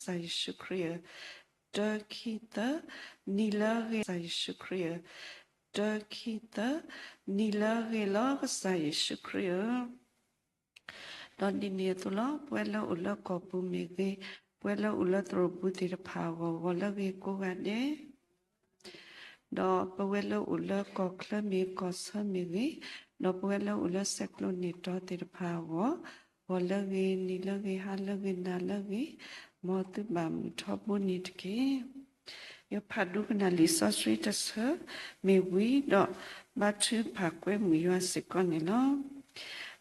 ကစၢ်ယ့ၣ်ၡူးခရံာ်ဧၢ, တၢ ခံ သၢ, နံၤလၢအဂ့ၤလီၤကစၢ်ယ့ၣ်ၡူးခရံာ်ဧၢ, တၢ ခံ သၢ, နံၤလၢအဂ့ၤလီၤကစၢ်ယ့ၣ်ၡူးခရံာ်ဧၢ. ဒီးဒ်န့ၣ်အသိးလီၤ, ပဝဲလၢအိၣ်လၢကီၢ်ပူၤမ့ၢ်ဂ့ၤ, ပဝဲလၢအိၣ်လၢသရိာ်ပူၤသ့ၣ်တဖၣ်အဂီၢ်, ဂီၤလၢအဂ့ၤကိးဂၤဒဲး, ဒီးပဝဲလၢအိၣ်လၢကီၢ်ချၢမ့ၢ်ဂ့ၤ, ကီၢ်ဆၢမ့ၢ်ဂ့ၤ, ဒီးပဝဲလၢအိၣ်လၢဆဲးကျိးန့ၣ်တီၤသ့ၣ်တဖၣ်အဂီၢ်, ဂီၤလၢအဂ့ၤ, နံၤလၢအဂ့ၤ, ဟါလၢအဂ့ၤ, နၤလၢအဂ့ၤ, မ်သုဘၣ်မုာ်ထီဘိန့ၣ်တက့ၢ်. ယဖးဒိကနၣ်လံာ်စီဆှံတဆၢမ့ၢ်ဝံၤဒီး ဘါထုကဖၣ်ကွဲမုာ်ယွၤစ့ၢ်ကီးန့ၣ်လီၤ.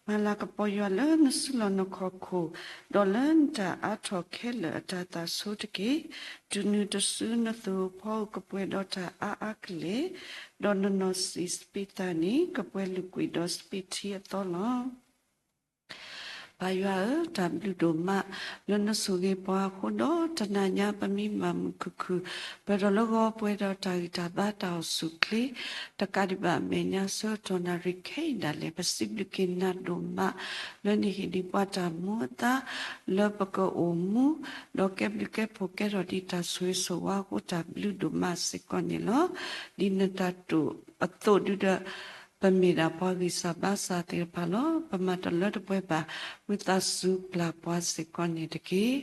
မၤလၤကပီၤယွၤလၢနစုလီၢ်နခီၣ်ခိၣ်, ဒီးလၢနတၢ်အါထီၣ်ခဲလၢာ်အတၢ်သၣ်ဆိတက့ၢ်. တုၤနုၤတစုနသူၣ်အိၣ်ဖီအိၣ်ကပှဲၤဒီးတၢ်အါအါကလဲာ်, ဒီးနနီၢ်စံာ်စပံးသၣ်န့ၣ် ကပှဲၤလုာ်ကွံာ်ဒီးစပံးထံအသီလီၤ. ပၢ်ယွၤဧၢ, တၢ်ဘျုးဒိၣ်မး လၢနဆိၣ်ဂ့ၤပှၤအဃိဒီး တနၤညါပမ့ၢ်မၤမုာ်ခုၣ်ခုၣ် ပၢၢ်ထီၣ်လၢဂီၤပှဲၤဒီးတၢ်ဂံၢ်တၢ်ဘါတၢ်အိၣ်ဆူၣ်အိၣ်ချ့ တကးဒံးဘၣ် အမဲာ်ညါဆၢကတီၢ်နၣ်ရံၣ်ခဲအံၤဒၣ်လဲာ် ပစံးဘျုးက့ၤနၤဒိၣ်မး လၢနဟ့ၣ်ဒံးပှၤတၢ်မူအသါ လၢပကအိၣ်မူ ဒီးကဲဘျုးကဲဖှိၣ်ကဲထီၣ်ဒံးတၢ်ဆိၣ်ဂ့ၤဆိၣ်ဝါအဃိ တၢ်ဘျုးဒိၣ်မးစ့ၢ်ကီးန့ၣ်လီၤ. ဒ်နတၢ်တိာ်အသိးဒုဒီး ပမ့ၢ်ဒၣ်ပှၤဂံၢ်စၢ်ဘါစၢ်သ့ၣ်တဖၣ်လီၤ. ပမၤတလၢတပှဲၤဘၣ် ဝံသးစူၤပျၢ်ပှၤစ့ၢ်ကီးန့ၣ်တက့ၢ်.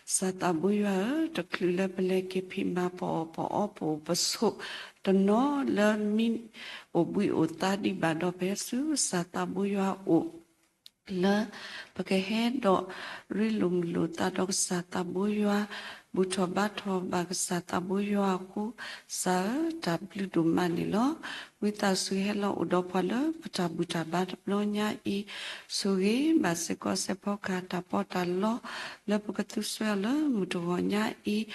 ကစၢ်သးဘိယွၤဧၢ, တချုးလၢပလဲၤက့ၤဖံးမၤပအီၣ်ပအီပအိၣ်ပဆိး တနီၤလၢမံအိၣ်ဘှံးအိၣ်သါဒံးဘၣ်ဒီး ပဟဲဆူကစၢ်သးဘိယွၤအအိၣ် လၢပကဟဲဒီးရ့လိာ်မုာ်လိာ်သးဒီးကစၢ်သးဘိယွၤ, ဘူၣ်ထီၣ်ဘါထီၣ်ဘၣ်ကစၢ်သးဘိယွၤအဃိ, ကစၢ်ဧၢ, တၢ်ဘျုးဒိၣ်မးန့ၣ်လီၤ. ဝံသးစူၤဟဲလီၤအိၣ်ဒီးပှၤလၢပတၢ်ဘူၣ်တၢ်ဘါတဘျီညါအံၤ, ဆိၣ်ဂ့ၤဘၣ်စ့ၢ်ကီးစဲးဖီကဟၣ်တၢ်ပီးတၢ်လီ လၢပကသူစွဲအီၤလၢမုၢ်တဂီၤညါအံၤ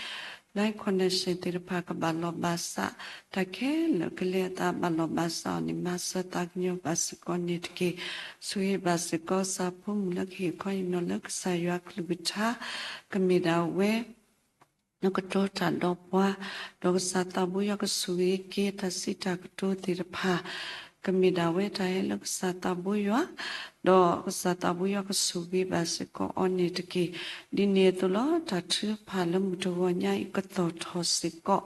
line connection သ့ၣ်တဖၣ်ကဘၣ်လီၢ်ဘၣ်စး, တၢ်ခဲလၢာ်ကလဲၤအသးဘၣ်လီၢ်ဘၣ်စးအီၤန့ၣ် မၤစၢၤသးကညီၤဘၣ်စ့ၢ်ကီးန့ၣ်တက့ၢ်. ဆိၣ်ဂ့ၤဘၣ်စ့ၢ်ကီးကစၢ်ဖိမုၣ်လၢကဟ့ၣ်ခီဟ့ၣ်နီၤလၢကစၢ်ယွၤကလုၢ်ကထါ, ကမ့ၢ်ဒၣ်ဝဲ နကတိၤတၢ်ဒီးပှၤ, ဒီးကစၢ်သးဘိယွၤကဆိၣ်ဂ့ၤက့ၤတၢ်စံးတၢ်ကတိၤသ့ၣ်တဖၣ်, ကမ့ၢ်ဒၣ်ဝဲတၢ်ဟဲလၢကစၢ်သးဘိယွၤ, ဒီးကစၢ်သးဘိယွၤကဆိၣ်ဂ့ၤဘၣ်စ့ၢ်ကီးအီၤန့ၣ်တက့ၢ်. ဒ်န့ၣ်အသိးလီၤ, တၢ်ထုကဖၣ်လၢမုၢ်တဂီၤညါအံၤကသီၣ်ထီၣ်စ့ၢ်ကီး,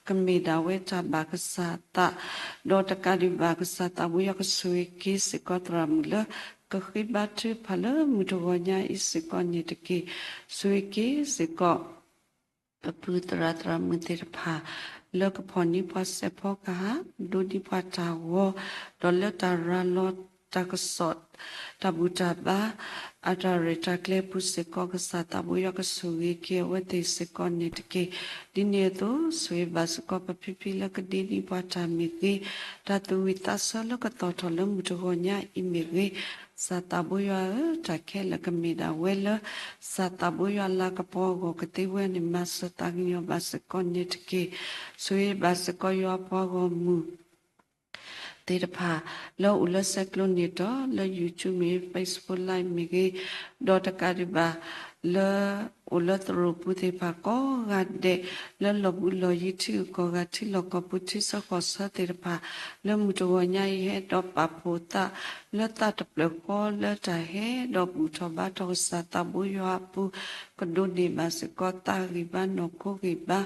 ကမ့ၢ်ဒၣ်ဝဲတၢ်ဘၣ်ကစၢ်သး, ဒီးတကးဒံးဘၣ်ကစၢ်သးဘိယွၤကဆိၣ်ဂ့ၤက့ၤစ့ၢ်ကီးသရၣ်မုၣ်လၢ ကဃ့ဘါထုကဖၣ်လၢမုၢ်တဂီၤညါအံၤစ့ၢ်ကီးန့ၣ်တက့ၢ်. ဆိၣ်ဂ့ၤက့ၤစ့ၢ်ကီး ပပုၢ်သရၣ်သရၣ်မုၣ်သ့ၣ်တဖၣ် လၢကဖီၣ်န့ၢ်ပှၤစဲးဖီကဟၣ်, ဒိးန့ၢ်ပှၤတၢ်ဂီၤ, ဒီးလၢတၢ်ရၤလီၤတၢ်ကစီၣ်, တၢ်ဘူၣ်တၢ်ဘါ အတၢ်ရဲၣ်တၢ်ကျဲၤအပူၤစ့ၢ်ကီး ကစၢ်သးဘိယွၤကဆိၣ်ဂ့ၤက့ၤအဝဲသ့ၣ်စ့ၢ်ကီးန့ၣ်တက့ၢ်. ဒ်န့ၣ်အသိး ဆိၣ်ဂ့ၤဘၣ်စ့ၢ်ကီးပဖံဖံလၢကဒ့န့ၢ်ပှၤတၢ်မ့ၢ်ဂ့ၤ, တၢ်သူၣ်ဝံၣ်သးဆၢလၢကသီၣ်ထီၣ်လၢမုၢ်တဂီၤညါအံၤမ့ၢ်ဂ့ၤ, ကစၢ်သးဘိယွၤဧၢ, တၢ်ခဲလၢာ်ကမ့ၢ်ဒၣ်ဝဲလၢ ကစၢ်သးဘိယွၤလၤကပီၤအဂီၢ်ကသ့ဝဲန့ၣ် မၤစၢၤသးကညီၤဘၣ်စ့ၢ်ကီးန့ၣ်တက့ၢ်. ဆိၣ်ဂ့ၤဘၣ်စ့ၢ်ကီးယွၤပှၤဂီၢ်မုၢ် သ့ၣ်တဖၣ် လၢအိၣ်လၢဆဲးကျိးန့ၣ်တီၤ လၢ YouTube မ့ၢ်ဂ့ၤ, Facebook Live မ့ၢ်ဂ့ၤ, ဒီးတကးဒံးဘၣ် လၢအိၣ်လၢသရိာ်ပူၤသ့ၣ်တဖၣ်ကိးဂၤဒဲး, လၢလီၢ်ဘူးလီၢ်ယံၤ ထံဂုၤကီၢ်ဂၤ ထံလီၢ်ကီၢ်ပူၤ ထံဆၢကီၢ်ဆၢသ့ၣ်တဖၣ်, လၢမုၢ်တဂီၤညါအံၤ ဟဲဒီးပာ်ဖှိၣ်သး လၢသးတဖျၢၣ်ဃီလၢတၢ်ဟဲဒီးဘူၣ်ထီၣ်ဘါထီၣ်ကစၢ်သးဘိယွၤအပူၤ, ကဒိးန့ၢ်ဘၣ်စ့ၢ်ကီးသးဂံၢ်ဘါနီၢ်ခိဂံၢ်ဘါ,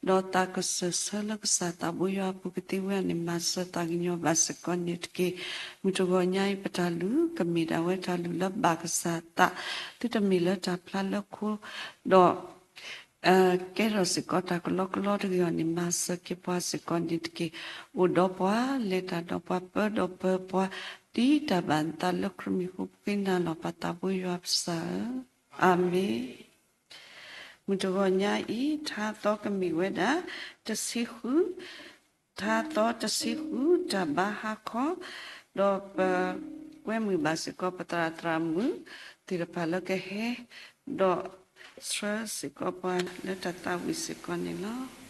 ဒီးသးကစၢၢ်ဆၢလၢကစၢ်သးဘိယွၤအပူၤကသ့ဝဲန့ၣ် မၤစၢၤသးကညီၤဘၣ်စ့ၢ်ကီးန့ၣ်တက့ၢ်. မုၢ်တဂီၤညါအံၤ ပတၢ်လုၢ်ကမ့ၢ်ဒၣ်ဝဲတၢ်လုၢ်လၢဘၣ်ကစၢ်သး, သုတမ့ၢ်လၢတၢ်ဖျါလၢခိ ဒီး ကဲထီၣ်စ့ၢ်ကီးတၢ်ကလီကလီတဂ့ၤအီၤန့ၣ် မၤစၢၤက့ၤပှၤစ့ၢ်ကီးန့ၣ်တက့ၢ်. အိၣ်ဒီးပှၤ, လဲၤတၢ်ဒီးပှၤ, ပၢဒီးပၢၤပှၤ, ဒ်တၢ်ဘၣ်နသးလၢခရံာ်မံၤအဃိ ပဃ့နၤလီၤ ပၢ်သးဘိယွၤပစၢ်ဧၢ, အၤမ့ၣ်. မုၢ်တဂီၤညါအံၤ ထါသီကမ့ၢ်ဝဲဒၣ် တဆံဃု, ထါသီတဆံဃု တၢ်ဘါဟါခီ, ဒီးပကွဲမုာ်ဘၣ်စ့ၢ်ကီး ပသရၣ်သရၣ်မုၣ်သ့ၣ်တဖၣ်လၢကဟဲ ဒီးဆှၢစ့ၢ်ကီးပှၤလၢတၢ်သးဝံၣ်စ့ၢ်ကီးန့ၣ်လီၤ.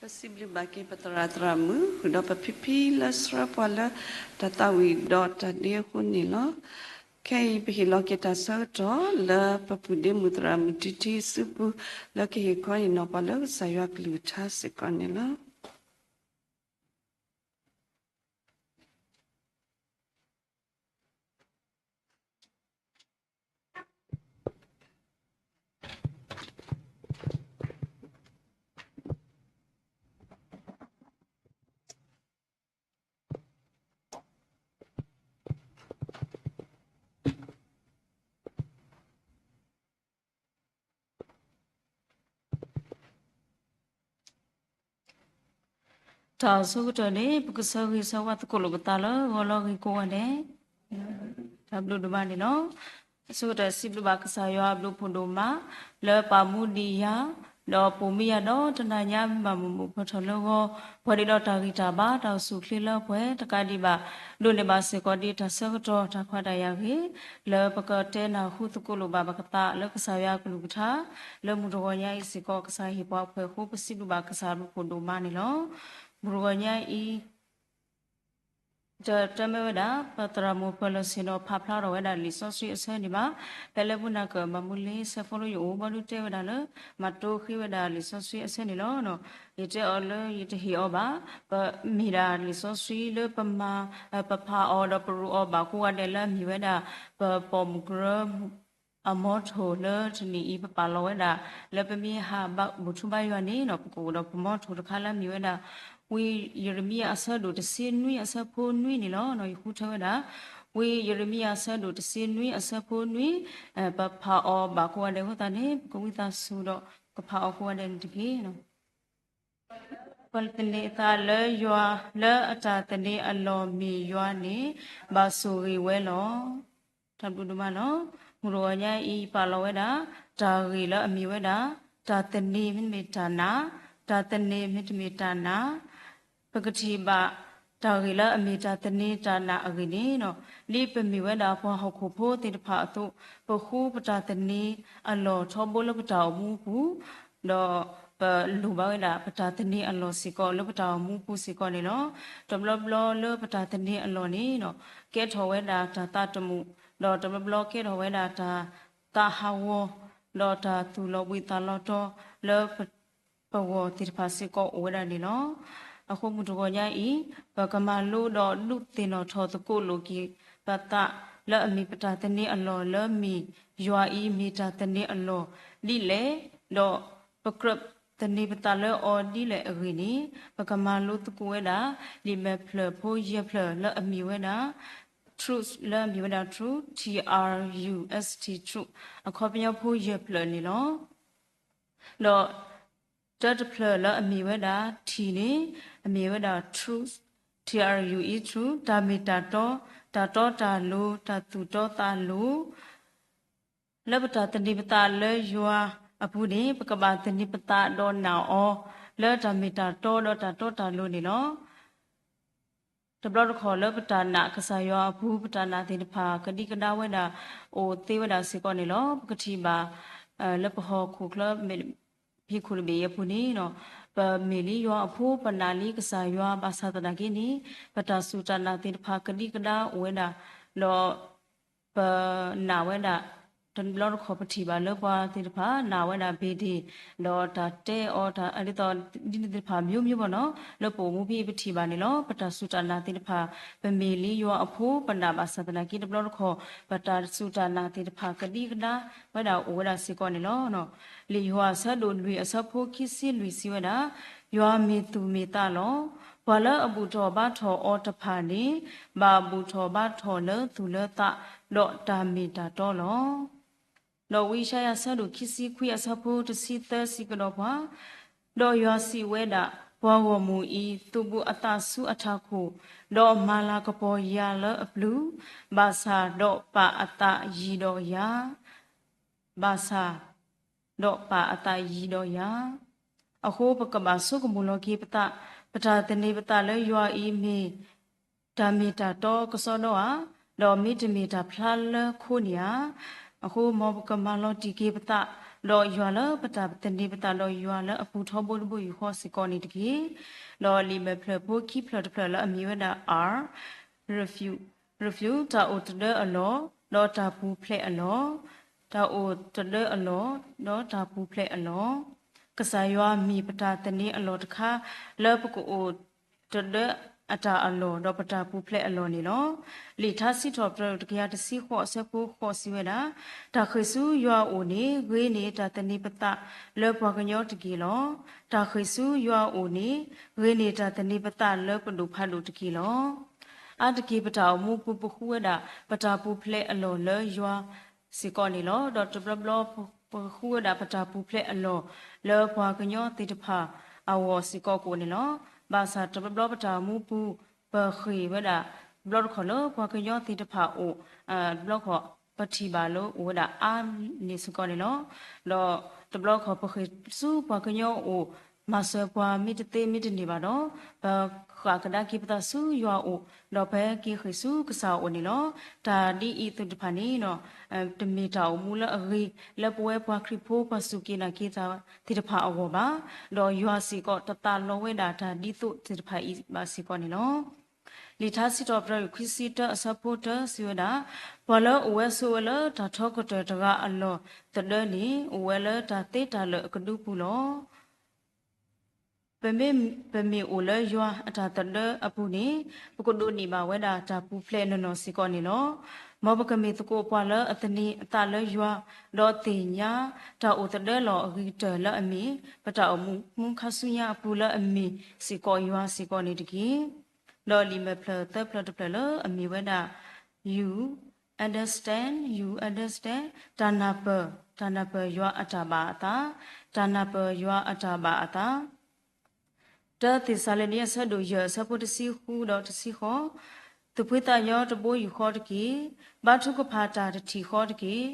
ပစံးဘျုးဘၣ်က့ၤပသရၣ်သရၣ်မုၣ် ဃုာ်ဒီးပဖံဖံလၢဆှၢပှၤလၢတၢ်သးဝံၣ်ဒီးတၢ်ဒ့အဃိန့ၣ်လီၤ. ခဲအံၤပဟ့ၣ်လီၤက့ၤတၢ်ဆၢကတီၢ်လၢပပူၤဒ့မုၣ်သရၣ်မုၣ်တံထံစုပူၤ လၢကဟ့ၣ်ခီအံၤနီၤပှၤလၢကစၢ်ယွၤကလုၢ်ကထါစ့ၢ်ကီးန့ၣ်လီၤ. တၢ်ဆိကတၢၢ်န့ၣ် ပကဆၢဂ့ၤဆၢဝါသကိးလိာ်ပသးလၢဂီၤလီၤဂ့ၤကိးဂၤဒဲး, တၢ်ဘျုးဒိၣ်မးန့ၣ်လီၤ. အဆိကတၢၢ်စံးဘျုးဘၣ်ကစၢ်ယွၤအဘျုးဖှိၣ်ဒိၣ်မး လၢပာ်မူဒံးယၤ, ဒီးပိာ်မုၣ်ယၤဒီးတနၤညါမ့ၢ်ဘၣ်မုာ်မုာ်ဖီၣ်ထီၣ်လၢဂီၤ, ပှဲၤဒံးဒီးတၢ်ဂံၢ်တၢ်ဘါ တၢ်အိၣ်ဆူၣ်အိၣ်ချ့လၢပှဲၤတကးဒံးဘၣ်, ဒိးန့ၢ်ဘၣ်စ့ၢ်ကီးဒံးတၢ်ဆၢကတီၢ်တၢ်ခွဲးတၢ်ယာ်ဂ့ၤ လၢပကတဲနၢ်ဟူသကိးလိာ်ဘၣ်ပသးလၢကစၢ်ယွၤအကလုၢ်ကထါ လၢမုၢ်တဂီၤညါအံၤစ့ၢ်ကီး ကစၢ်ဟ့ၣ်ပှၤအဖှဲးအဃိ ပစံးဘျုးဘၣ်ကစၢ်အဘျုးဖှိၣ်ဒိၣ်မးန့ၣ်လီၤ. မုၢ်တဂီၤညါအံၤ တၢ်တမ့ၢ်ဝဲဒၣ် ပသရၣ်မုၣ်ပၢၤလီၢ်ဆ့ၣ်နီၤဖးဖျါထီၣ်ဝဲဒၣ်လံာ်စီဆှံအဆၢန့ၣ်ဘၣ်. ဖဲလၢမုၢ်နၤကၢၣ်ဘၣ်မူလ့ ဆဲးဖိလၢယအိၣ် ဘီဒုးတဲဝဲဒၣ်လၢ မၤတိဃ့ဝဲဒၣ်လံာ်စီဆှံအဆၢန့ၣ်လီၤ. ယတဲအီၤလၢယတဟ့ၣ်အီၤဘၣ်. ပမ့ၢ်ဒၣ်လံာ်စီဆှံလၢပမၤ ပဖးအီၤဒီးပရူးအီၤဘၣ်ကိးဂၤဒဲးလၢအမ့ၢ်ဝဲဒၣ် ပပိာ်မုၣ်ကရၢ အမီထိၣ်လၢတနံၤအံၤ ပပာ်လီၤဝဲဒၣ် လၢပမ့ၢ်ဟးဘါဘူၣ်ထူဘါယွၤန့ၣ်နီၤ ပကအိၣ်ဒီးပမီထိၣ်တခါလၢအမ့ၢ်ဝဲဒၣ် ဝံယံးရမံယၤအဆၢဒိၣ်တဆံနွံအဆၢဖိနွံန့ၣ်လီၤ. ယဃုထၢဝဲဒၣ် ဝံယံးရမံယၤအဆၢဒိၣ်တဆံနွံအဆၢဖိနွံ ပဖးအီၤဘၣ်ကိးဂၤဒဲးအဃိသတးန့ၣ် ပကဝံသးစူၤဒီး ကဖးအီၤကိးဂၤဒဲးန့ၣ်တက့ၢ်. ပသန့ၤအသးလၢယွၤ လၢအတၢ်သန့ၤအလီၢ်မ့ၢ်ယွၤန့ၣ် ဘၣ်ဆိၣ်ဂ့ၤဝဲလီၤ. တၢ်ဘျုးဒိၣ်မးလီၤ. မုၢ်တဂီၤညါအံၤ ယပာ်လီၤဝဲဒၣ် တၢ်ဂ့ၢ်လၢအမ့ၢ်ဝဲဒၣ် တၢ်သန့ၤမ့တမ့ၢ်တၢ်နာ်, တၢ်သန့ၤမ့တမ့ၢ်တၢ်နာ် ပကထံၣ်ဘၣ် တၢ်ဂ့ၢ်လၢအမ့ၢ်တၢ်သန့ၤတၢ်နာ်အဂ့ၢ်န့ၣ်နီၤ, ဒ်ပမ့ၢ်ဝဲဒၣ်ပှၤဟီၣ်ခိၣ်ဖိသ့ၣ်တဖၣ်အသိး, ပဃုပတၢ်သန့ၤအလီၢ်ထီဘိလၢပတၢ်အိၣ်မူအပူၤ, ဒီးပလိၣ်ဘၣ်ဝဲဒၣ်ပတၢ်သန့ၤအလီၢ်စ့ၢ်ကီးလၢပတၢ်အိၣ်မူအပူၤစ့ၢ်ကီးန့ၣ်လီၤ. တဘျီဘျီလၢပတၢ်သန့ၤအလီၢ်န့ၣ်နီၤ, ကဲထီၣ်ဝဲဒၣ်တၢ်သးတမုာ်, ဒီးတဘျီဘျီကဲထီၣ်ဝဲဒၣ်တၢ်သးဟးဂီၤ, ဒီးတၢ်သူၣ်လီၤဘှံးသးလီၤတီၤလၢ ပဂီၢ်သ့ၣ်တဖၣ်စ့ၢ်ကီးအိၣ်ဝဲဒၣ်န့ၣ်လီၤ. အဃိမုၢ်တဂီၤညါအံၤ, ပကမၤလိဒီးဒုးသ့ၣ်နီၣ်ထီၣ်သကိးလိာ်က့ၤပသးလၢအမ့ၢ်ပတၢ်သန့ၤအလီၢ်လၢမ့ၢ်ယွၤအံၤမ့ၢ်တၢ်သန့ၤအလီၢ်ဒ်လဲၣ်, ဒီးပကြၢးသန့ၤပသးလၢအီၤဒ်လဲၣ်အဂ့ၢ်န့ၣ်, ပကမၤလိသကိးဝဲဒၣ် လံာ်မဲာ်ဖျၢၣ်ဖိယဲၢ်ဖျၢၣ်လၢအမ့ၢ်ဝဲဒၣ် truth လၢအမ့ၢ်ဝဲဒၣ် truth, T R U S T, truth, အခီပညီဖိယဲၢ်ဖျၢၣ်န့ၣ်လီၤ. ဒီးတၢတဖျၢၣ်လၢအမ့ၢ်ဝဲဒၣ် T န့ၣ်, အမ့ၢ်ဝဲဒၣ် truth, T R U E, truth, တၢ်မ့ၢ်တၢ်တီ, တၢ်တီတၢ်လိၤ, တၢ်သူၣ်တီသးလိၤ, လၢပတၢ်သန့ၤပသးလၢယွၤအပူၤန့ၣ်, ပကဘၣ်သန့ၤပသးဒီးနာ်အီၤ လၢတၢ်မ့ၢ်တၢ်တီဒီးတၢ်တီတၢ်လိၤန့ၣ်လီၤ. တဘျီတခီၣ်လၢပတၢ်နာ်ကစၢ်ယွၤအပူၤ ပတၢ်နာ်သ့ၣ်တဖၣ်ကဒံကဒါဝဲဒၣ် အိၣ်သ့ဝဲဒၣ်စ့ၢ်ကီးန့ၣ်လီၤ. ပကထံၣ်ဘၣ် လၢပဟီၣ်ခိၣ်ချၢ ဟံၣ်ခိၣ်တဘ့ၣ်အံၤအပူၤန့ၣ်, ပမ့ၢ်လံယွၤအဖိ ပနာ်လံကစၢ်ယွၤဘၣ်ဆၣ်သနာ်က့န့ၣ်, ပတၢ်စူၢ်တၢ်နာ်သ့ၣ်တဖၣ်ကဒံကဒါအိၣ်ဝဲဒၣ်, ဒီး ပနာ်ဝဲဒၣ် တဘျီတခီၣ်ပထံၣ်ဘၣ်လၢပှၤသ့ၣ်တဖၣ် နာ်ဝဲဒၣ်ဘ့ၣ်ဒ့ၣ်, ဒီးတၢ်တဲအီၤ ဒ်သိးဒ်န့ၣ်သ့ၣ်တဖၣ် မျိုးမျိုးပေါ့နော်, လၢပအိၣ်မူဖဲအံၤပထံၣ်ဘၣ်န့ၣ်လီၤ. ပတၢ်စူၢ်တၢ်နာ်သ့ၣ်တဖၣ် ပမ့ၢ်လံယွၤအဖိ ပနာ်ဘၣ်ဆၣ်သနာ်က့ တဘျီတခီၣ် ပတၢ်စူၢ်တၢ်နာ်သ့ၣ်တဖၣ်ကဒံကဒါဝဲဒၣ်အိၣ်ဝဲဒၣ်စ့ၢ်ကီးန့ၣ်လီၤ. လံာ်ယိၤဟၣ်အဆၢဒိၣ်လွံၢ်အဆၢဖိခံဆံလွံၢ်စံးဝဲဒၣ်, ယွၤမ့ၢ်သူၣ်မ့ၢ်သးလီၤ. ပှၤလၢအဘူၣ်ထီၣ်ဘါထီၣ်အီၤတဖၣ်န့ၣ် ဘၣ်ဘူၣ်ထီၣ်ဘါထီၣ်လၢသူၣ်လၢသး ဒီးတၢ်မ့ၢ်တၢ်တီလီၤ. ဒီးဝံယၡါယၤအဆၢဒိၣ်ခံဆံခွံအဆၢဖိတဆံသၢစံးကဒီးပှၤ, ဒီးယွၤစံးဝဲဒၣ်, ပှၤဂီၢ်မုၢ်အံၤ သူၣ်ဘူၣ်အသးဆူအထးခိၣ်, ဒီးမၤလၤကပီၤယၤလၢအပျုၤ, ဘၣ်ဆၣ်ဒီးပာ်အသးယံၤဒီးယၤ ဘၣ်ဆၣ်ဒီးပာ်အသးယံၤဒီးယၤ, အဃိပကဘၣ်ဆိကမိၣ်လီၤက့ၤပသး, ပတၢ်သန့ၤပသးလၢယွၤအံၤမ့ၢ်တၢ်မ့ၢ်တၢ်တီကစီဒီဧါ, ဒီးမ့တမ့ၢ်တၢ်ဖျါလၢခိန့ၣ်ဧါ, အဃိမ်ပကမၤလီၤတံၢ်က့ၤပသး ဒီးယွၤလၢပတၢ်သန့ၤပသးဒီးယွၤလၢအပူၤထီဘိတဘိယူၢ်ဃီစ့ၢ်ကီးန့ၣ်တက့ၢ်. ဒီးလံာ်မဲာ်ဖျၢၣ်ဖိခံဖျၢၣ်တဖျၢၣ်လၢအမ့ၢ်ဝဲဒၣ် R, refuse, refuse တၢ်အိၣ်တဒၢအလီၢ်, ဒီးတၢ်ပူၤဖျဲးအလီၢ်, တၢ်အိၣ်တဒၢအလီၢ်, ဒီးတၢ်ပူၤဖျဲးအလီၢ်. ကစၢ်ယွၤမ့ၢ်ပတၢ်သန့ၤအလီၢ်တခါ လၢပကအိၣ်တဒၢအတၢ်အလီၢ် ဒီးပတၢ်ပူၤဖျဲးအလီၢ်န့ၣ်လီၤ. လံာ်ထါစံးထီၣ်ပတြၢၤတကယၤတဆံဃိးအဆၢဖိဃိးစံးဝဲဒၣ်, တၢ်ဃ့ၢ်ဆူယွၤအအိၣ်န့ၣ် ဂ့ၤန့ၢ်တၢ်သန့ၤပသးလၢပှၤကညီတက့ၢ်လီၤ. တၢ်ဃ့ၢ်ဆူယွၤအအိၣ်န့ၣ် ဂ့ၤန့ၢ်တၢ်သန့ၤပသးလၢပဒိၣ်ဖးဒိၣ်တက့ၢ်လီၤ. အါတက့ၢ်ပတၢ်အိၣ်မူပူၤ ပဃုဝဲဒၣ် ပတၢ်ပူၤဖျဲးအလီၢ်လၢယွၤစ့ၢ်ကီးန့ၣ်လီၤ. ဒီးတဘျီဘျီ ပဃုဝဲဒၣ်ပတၢ်ပူၤဖျဲးအလီၢ် လၢပှၤကညီသ့ၣ်တဖၣ်အဂီၢ်စ့ၢ်ကီးကအိၣ်န့ၣ်လီၤ. ဘၣ်ဆၣ်တဘျီဘျီပတၢ်အိၣ်မူပူၤ ပဃ့ၢ်ဝဲဒၣ် တဘျီတခီၣ်လၢပှၤကညီသ့ၣ်တဖၣ်အိၣ် တဘျီခီၣ် ပထံၣ်ဘၣ်လၢအိၣ်ဝဲဒၣ်အါန့ၢ်စ့ၢ်ကီးန့ၣ်လီၤ. ဒီးတဘျီခီၣ်ပဃ့ၢ်ဆူပှၤကညီအအိၣ် မၤစၢၤပှၤမ့ၢ်တသ့မ့ၢ်တန့ၢ်ဘၣ်ဒီး ပဃၣ်ကဒါက့ၤပသးဆူယွၤအအိၣ် ဒီးပဟဲက့ၤဃ့ၢ်ဆူကစၢ်အအိၣ်န့ၣ်လီၤ. တၢ်ဒ်အံၤသ့ၣ်တဖၣ်န့ၣ် တမ့ၢ်တၢ်အိၣ်မူလၢအဂ့ၤ လၢပဝဲပှၤခရံာ်ဖိပှၤစူၢ်က့ၤနာ်က့ၤတၢ်သ့ၣ်တဖၣ်အဂီၢ်ဘၣ်. ဒီးယွၤစ့ၢ်ကီးတသးလီဝဲဒၣ်တၢ်ဒ်သိးသ့ၣ်တဖၣ်အံၤဘၣ်စ့ၢ်ကီးန့ၣ်လီၤ. လံာ်ထါစံးထီၣ်ပတြၢၤ ခွံဆံတၢ အဆၢဖိတၢ စံးဝဲဒၣ်, ပှၤလၢအအိၣ်ဝဲဆိးဝဲလၢတၢ်ထီကတၢၢ်တဂၤအလီၢ်သဒၢန့ၣ် အိၣ်ဝဲလၢတၢ်သ့တၢ်လၢာ်အကဒုပူၤလီၤ. ပမ့ၢ်, ပမ့ၢ်အိၣ်လၢယွၤအတၢ်သဒၢအပူၤန့ၣ် ပကဒိးန့ၢ်ဘၣ်ဝဲဒၣ်တၢ်ပူၤဖျဲးနီၢ်နီၢ်စ့ၢ်ကီးန့ၣ်လီၤ. မ်ပကမ့ၢ်သကိးပှၤလၢအသန့ၤအသးလၢယွၤ, ဒီးသ့ၣ်ညါတၢ်အိၣ်သဒၢလီၢ်အဂ့ၤကတၢၢ်လၢအမ့ၢ် ပတၢ်အိၣ်မူခါဆူညါအပူၤလၢအမ့ၢ်စ့ၢ်ကီးယွၤစ့ၢ်ကီးန့ၣ်တက့ၢ်. ဒီးလံာ်မဲာ်ဖျၢၣ်သၢဖျၢၣ်တဖျၢၣ်လၢအမ့ၢ်ဝဲဒၣ် you understand, you understand တၢ်နၢ်ပၢၢ်, တၢ်နၢ်ပၢၢ်ယွၤအတၢ်ဘၣ်အသး, တၢ်နၢ်ပၢၢ်ယွၤအတၢ်ဘၣ်အသး တၢသ့းစၤလနံ အဆၢဒိၣ်ယဲၢ် အဆၢဖိတဆံဃုဒီးတဆံဃိး, သူၣ်ဖှံသးညီတဘိယူၢ်ဃီတက့ၢ်. ဘါထုကဖၣ်တၢ်တထံၣ်ဃီတက့ၢ်.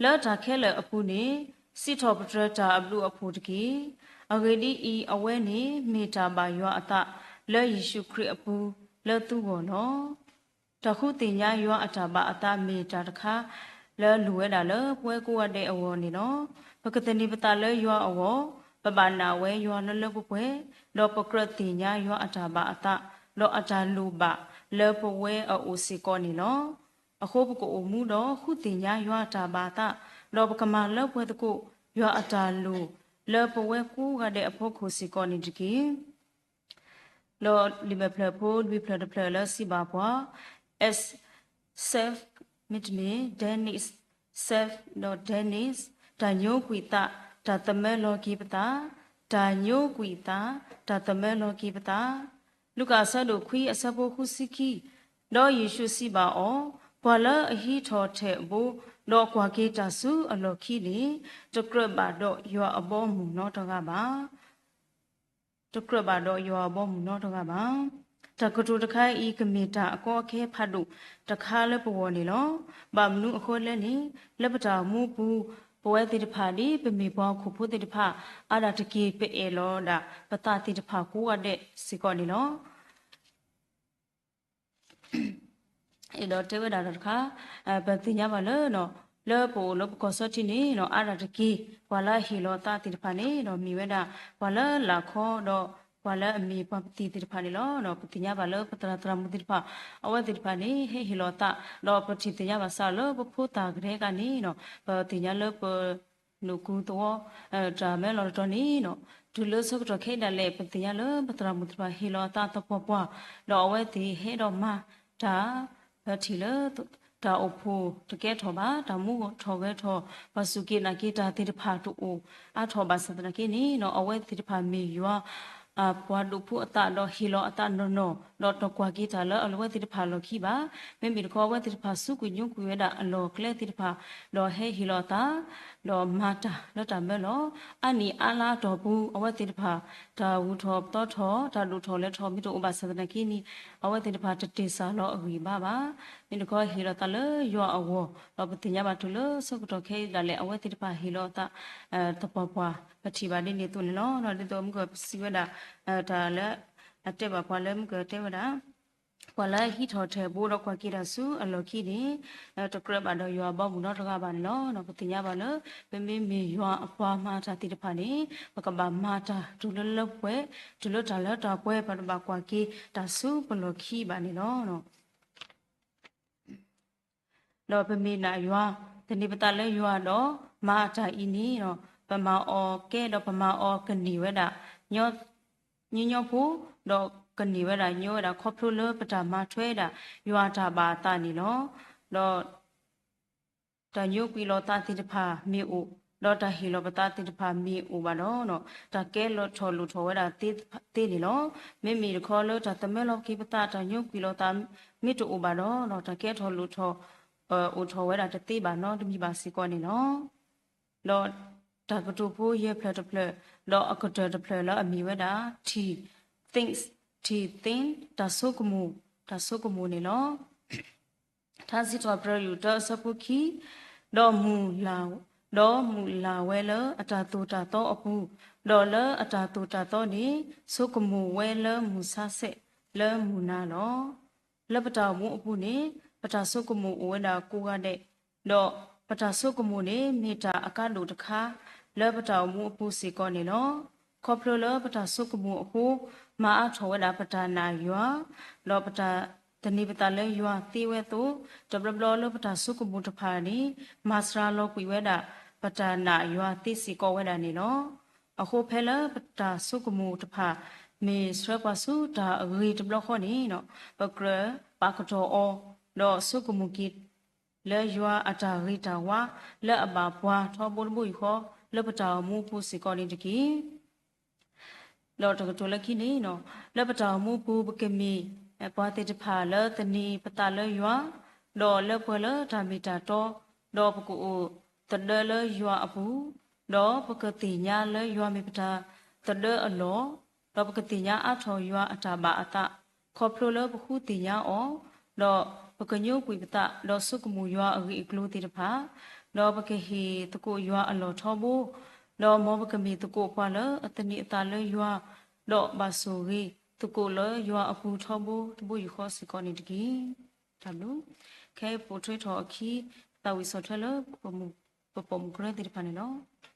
လၢတၢ်ခဲလၢာ်အပူၤန့ၣ် စံးထီၣ်ပတြၢၤတၢ်အဘျုးအဖှိၣ်တက့ၢ်. အဂ့ၢ်ဒ်အံၤ, အဝဲန့ၣ်မ့ၢ်တၢ်ဘၣ်ယွၤအသး လၢယ့ၣ်ၡူးခရံာ်အပူၤ လၢသုဂီၢ်လီၤ. တၢ်ဃုသ့ၣ်ညါယွၤအတၢ်ဘၣ်အသးမ့ၢ်တၢ်တခါ လၢအလိၣ်ဝဲဒၣ်လၢပဝဲကိးဂၤဒဲးအဂီၢ်န့ၣ်လီၤ. ပကသန့ၤပသးလၢယွၤအဂီၢ်, ပဘၣ်နာ်ဝဲယွၤလၢလၢပှဲၤပှဲၤ, ဒီးပကြၢးသ့ၣ်ညါယွၤအတၢ်ဘၣ်အသး, ဒီးအတၢ်လိၣ်ဘၣ်လၢပဝဲအအိၣ်စ့ၢ်ကီးန့ၣ်လီၤ. အဃိပကအိၣ်မူဒီးဃုသ့ၣ်ညါယွၤအတၢ်ဘၣ်အသး, ဒီးပကမၤလၢပှဲၤသကိးယွၤအတၢ်လိၣ် လၢပဝဲကိးဂၤဒဲးအဖီခိၣ်စ့ၢ်ကီးန့ၣ်တက့ၢ်. ဒီးလံာ်မဲာ်ဖျၢၣ်ဖိလွံၢ်ဖျၢၣ်တဖျၢၣ်လၢစံးဘၣ်ပှၤ S, Seth မ့တမ့ၢ် Dennis, Seth ဒီး Dennis, တၢ်ညိကွံာ်သး, တၢ်သမၢလီၤက့ၤပသး, တၢ်ညိကွံာ်သး, တၢ်သမၢလီၤက့ၤပသး. လူၤကၣ်အဆၢဒိၣ်ခွံအဆၢဖိဃုဆံခံ, ဒီးယ့ၣ်ၡူးစံးဘၣ်အီၤ, ပှၤလၢအဟံးထီၣ်ထဲးဘိ, ဒီးကွၢ်က့ၤတၢ်ဆူအလီၢ်ခံန့ၣ်, တကြၢးဘၣ်ဒီးယွၤအဘီအမုၢ်နီတဂၤဘၣ်. တကြၢးဘၣ်ဒီးယွၤအဘီအမုၢ်နီတဂၤဘၣ်. တၢ်ကတိၤတခါအံၤ ကမ့ၢ်တၢ်အကီအခဲဖးဒိၣ်တခါလၢပဂီၢ်န့ၣ်လီၤ. ဘၣ်မနုၤအဃိလဲၣ်န့ၣ်, လၢပတၢ်အိၣ်မူပူၤ ပဝဲသ့ၣ်တဖၣ်ဒ်ပမ့ၢ်ပှၤဟီၣ်ခိၣ်ဖိသ့ၣ်တဖၣ် အါဒၣ်တက့ၢ် ပအဲၣ်လီၤဒၣ်ပသးသ့ၣ်တဖၣ်ကိးဂၤဒဲးစ့ၢ်ကီးန့ၣ်လီၤ. အဲၣ်ဒိးတဲဝဲဒၣ်တၢ်တခါ, ပသ့ၣ်ညါဘၣ်လၢ လၢပအိၣ်လၢပကီၢ်စီထံန့ၣ် အါဒၣ်တက့ၢ် ပှၤလၢအဟ့ၣ်လီၤအသးသ့ၣ်တဖၣ်န့ၣ် မ့ၢ်ဝဲဒၣ် ပှၤလၢလၢ်ခီ ဒီးပှၤလၢအမ့ၢ်ပှၤပသံၣ်သ့ၣ်တဖၣ်န့ၣ်လီၤ. ပသ့ၣ်ညါဘၣ်လၢပသရၣ်သရၣ်မုၣ်သ့ၣ်တဖၣ် အဝဲသ့ၣ်တဖၣ်န့ၣ် ဟဲဟ့ၣ်လီၤအသး ဒီးပထံၣ်သ့ၣ်ညါဘၣ်စးလၢပဖိသၣ်ကရဲကန့ၣ် ပသ့ၣ်ညါလၢပ နူၢ်ကူသဝီ တၢ်မၢလီၤတတီၤန့ၣ် တုၤလၢဆၢကတီၢ်ခဲအံၤဒၣ်လဲာ် ပသ့ၣ်ညါလၢပသရၣ်မုၣ်သ့ၣ်တဖၣ်ဟ့ၣ်လီၤအသးသပှၢ်ပှၢ် ဒီးအဝဲသ့ၣ်ဟဲဒီးမၤတၢ် ပထံၣ်လၢ တၢ်အိၣ်ဖှိၣ်တကဲထီၣ်ဘၣ် တၢ်မူထီၣ်ဂဲၤထီၣ် ပှၤစူၢ်က့ၤနာ်က့ၤတၢ်သ့ၣ်တဖၣ်တအိၣ်အါထီၣ်ဘၣ်ဆၣ်သနာ်က့န့ၣ် အဝဲသ့ၣ်တဖၣ်မ့ၢ်ယွၤ ပှၤဒိၣ်ဖိအသးဒီးဟ့ၣ်လီၤအသးနီၢ်နီၢ် ဒီးတကွၢ်က့ၤတၢ်လၢအဝဲသ့ၣ်တဖၣ်အလီၢ်ခံဘၣ်. မ့မ့ၢ်တခီ အဝဲသ့ၣ်တဖၣ်စူးကွံာ်ညိကွံာ်ဝဲဒၣ်အလီၢ်အကျဲသ့ၣ်တဖၣ် ဒီးဟဲဟ့ၣ်လီၤအသး ဒီးမၤတၢ်လၢတၢ်မၢလီၤ. အါနံၣ်အါလါအတီၢ်ပူၤ အဝဲသ့ၣ်တဖၣ် တၢ်ဂုၤထီၣ်ပသီထီၣ် တၢ်ဒိၣ်ထီၣ်လဲၤထီၣ်မ့ၢ်တအိၣ်ဘၣ်ဆၣ်သနာ်က့န့ၣ် အဝဲသ့ၣ်တဖၣ်တတ့ၢ်စၢ်လီၤအဂံၢ်အဘါဘၣ်. မ့ၢ်တခီဟ့ၣ်လီၤသးလၢယွၤအဂီၢ် ဒီးပသ့ၣ်ညါဘၣ်တုၤလၢဆၢကတီၢ်ခဲအံၤဒၣ်လဲာ် အဝဲသ့ၣ်တဖၣ်ဟ့ၣ်လီၤအသး သပှၢ်ပှၢ် ပထံၣ်ဘၣ်ဒ်န့ၣ်အသိးန့ၣ်လီၤ. ဒ်သိးမုၢ်ကစံးဝဲဒၣ် တၢ်လၢ အတဲဘၣ်ပှၤလၢမုၢ်ကတဲဝဲဒၣ် ပှၤလၢဟံးထီၣ်ထဲးဘိဒီးကွၢ်က့ၤတၢ်ဆူအလီၢ်ခံန့ၣ် တကြၢးဘၣ်ဒီးယွၤအဘီအမုၢ်နီတဂၤဘၣ်န့ၣ်လီၤ. ပသ့ၣ်ညါဘၣ်လၢ ပမ့မ့ၢ်ယွၤအပှၤမၤတၢ်သ့ၣ်တဖၣ်န့ၣ် ပကဘၣ်မၤတၢ်တုၤလၢလၢပှဲၤပှဲၤ, တုၤလၢတၢ်လၢတၢ်ပှဲၤ ပတဘၣ်ကွၢ်က့ၤတၢ်ဆူပလီၢ်ခံဘၣ်န့ၣ်လီၤ. ဒီးပမ့ၢ်နာ်ယွၤ, သန့ၤပသးလၢယွၤဒီးမၤအတၢ်အံၤန့ၣ်ဒီး ပမၤအီၤကဲဒီးပမၤအီၤကန့ၢ်ဝဲဒၣ် ညီညီဖိ, ဒီးကန့ၢ်ဝဲဒၣ်ညီဝဲဒၣ် ခီဖျိလၢပတၢ်မၤထွဲဒၣ် ယွၤအတၢ်ဘၣ်အသးန့ၣ်လီၤ. ဒီး တၢ်ညိကွံာ်လီၤသးသ့ၣ်တဖၣ်မ့ၢ်အိၣ်, ဒီးတၢ်ဟ့ၣ်လီၤပသးသ့ၣ်တဖၣ်မ့ၢ်အိၣ်ဘၣ်ဒီး တၢ်ကဲထီၣ်လိၣ်ထီၣ်ဝဲဒၣ်သ့န့ၣ်လီၤ. မ့မ့ၢ်တခီလၢတၢ်သမၢလီၤက့ၤပသး တၢ်ညိကွံာ်လီၤသးမ့ၢ်တအိၣ်ဘၣ်ဒီး တၢ်ကဲထီၣ်လိၣ်ထီၣ် အိၣ်ထီၣ်ဝဲဒၣ်တသ့ဘၣ်နီတမံၤဘၣ်စ့ၢ်ကီးန့ၣ်လီၤ. ဒီးတၢ်ကတိၤဖိယဲၢ်ဖျၢၣ်တဖျၢၣ်, ဒီးအကတၢၢ်တဖျၢၣ်လၢအမ့ၢ်ဝဲဒၣ် ထံၣ်, think, ထံၣ် think, တၢ်ဆိကမိၣ်, တၢ်ဆိကမိၣ်န့ၣ်လီၤ. ထါစံးထီၣ်ပတြၢၤ လွံၢ် တၢ အဆၢဖိခံ, ဒီးမုၢ်လၢ်, ဒီးမုၢ်လၢ်ဝဲလၢအတၢ်သိၣ်တၢ်သီအပူၤ, ဒီးလၢအတၢ်သိၣ်တၢ်သီန့ၣ် ဆိကမိၣ်ဝဲလၢမုၢ်ဆါဆဲးလၢမုၢ်နၤလီၤ. လၢပတၢ်အိၣ်မူအပူၤန့ၣ် ပတၢ်ဆိကမိၣ်အိၣ်ဝဲဒၣ်ကိးဂၤဒဲး, ဒီးပတၢ်ဆိကမိၣ်န့ၣ် မ့ၢ်တၢ်အကါဒိၣ်တခါ လၢပတၢ်အိၣ်မူအပူၤစ့ၢ်ကီးန့ၣ်လီၤ. ခီဖျိလၢပတၢ်ဆိကမိၣ်အဃိ မၤအါထီၣ်ဝဲဒၣ်ပတၢ်နာ်ယွၤ, ဒီးပတၢ်သန့ၤပသးလၢယွၤသ့ဝဲအသိး, တဘျီဘျီလၢပတၢ်ဆိကမိၣ်တဖၣ်န့ၣ် မၤစှၤလီၤကွံာ်ဝဲဒၣ် ပတၢ်နာ်ယွၤသ့စ့ၢ်ကီးဝဲဒၣ်န့ၣ်လီၤ. အဃိဖဲလၢပတၢ်ဆိကမိၣ်တဖၣ် မ့ၢ်ဆှၢပှၤဆူတၢ်အဂ့ၤတဘျီဃီန့ၣ် ပကြၢးပာ်ကတီၤအီၤ, ဒီးဆိကမိၣ်က့ၤ လၢယွၤအတၢ်ဂ့ၤတၢ်ဝါ လၢအဘၣ်ပှၤထီဘိတဘိယူၢ်ဃီ လၢပတၢ်အိၣ်မူအပူၤစ့ၢ်ကီးန့ၣ်တက့ၢ်. ဒီးတကတိၤလၢခံန့ၣ်, လၢပတၢ်အိၣ်မူအပူၤ ပကမ့ၢ်ပှၤသ့ၣ်တဖၣ်လၢသန့ၤပသးလၢယွၤ, ဒီးလၢပှဲၤလၢတၢ်မ့ၢ်တၢ်တီ, ဒီးပကအိၣ်သဒၢလၢယွၤအပူၤ, ဒီးပကသ့ၣ်ညါလၢယွၤမ့ၢ်ပတၢ်သဒၢအလီၢ်, ဒီးပကသ့ၣ်ညါအါထီၣ်ယွၤအတၢ်ဘၣ်အသး, ခီဖျိလၢပဃုသ့ၣ်ညါအီၤ, ဒီးပကညိကွံာ်ပသး ဒီးဆိကမိၣ်ယွၤအဂ့ၢ်အကျိၤသ့ၣ်တဖၣ်, ဒီးပကဟ့ၣ်သကိးယွၤအလီၢ်ထီဘိ, ဒီးမ်ပကမ့ၢ်သကိးပှၤလၢအသန့ၤအသးလၢယွၤ, ဒီးဘၣ်ဆိၣ်ဂ့ၤသကိးလၢယွၤအပူၤထီဘိတဘိယူၢ်ဃီစ့ၢ်ကီးန့ၣ်တက့ၢ်. တၢ်ဘျုး. ခဲအံၤပိာ်ထွဲထီၣ်အခံ သးဝံၣ်ဆီၣ်ထွဲလၢ ပပိာ်မုၣ်ကရၢသ့ၣ်တဖၣ်န့ၣ်လီၤ.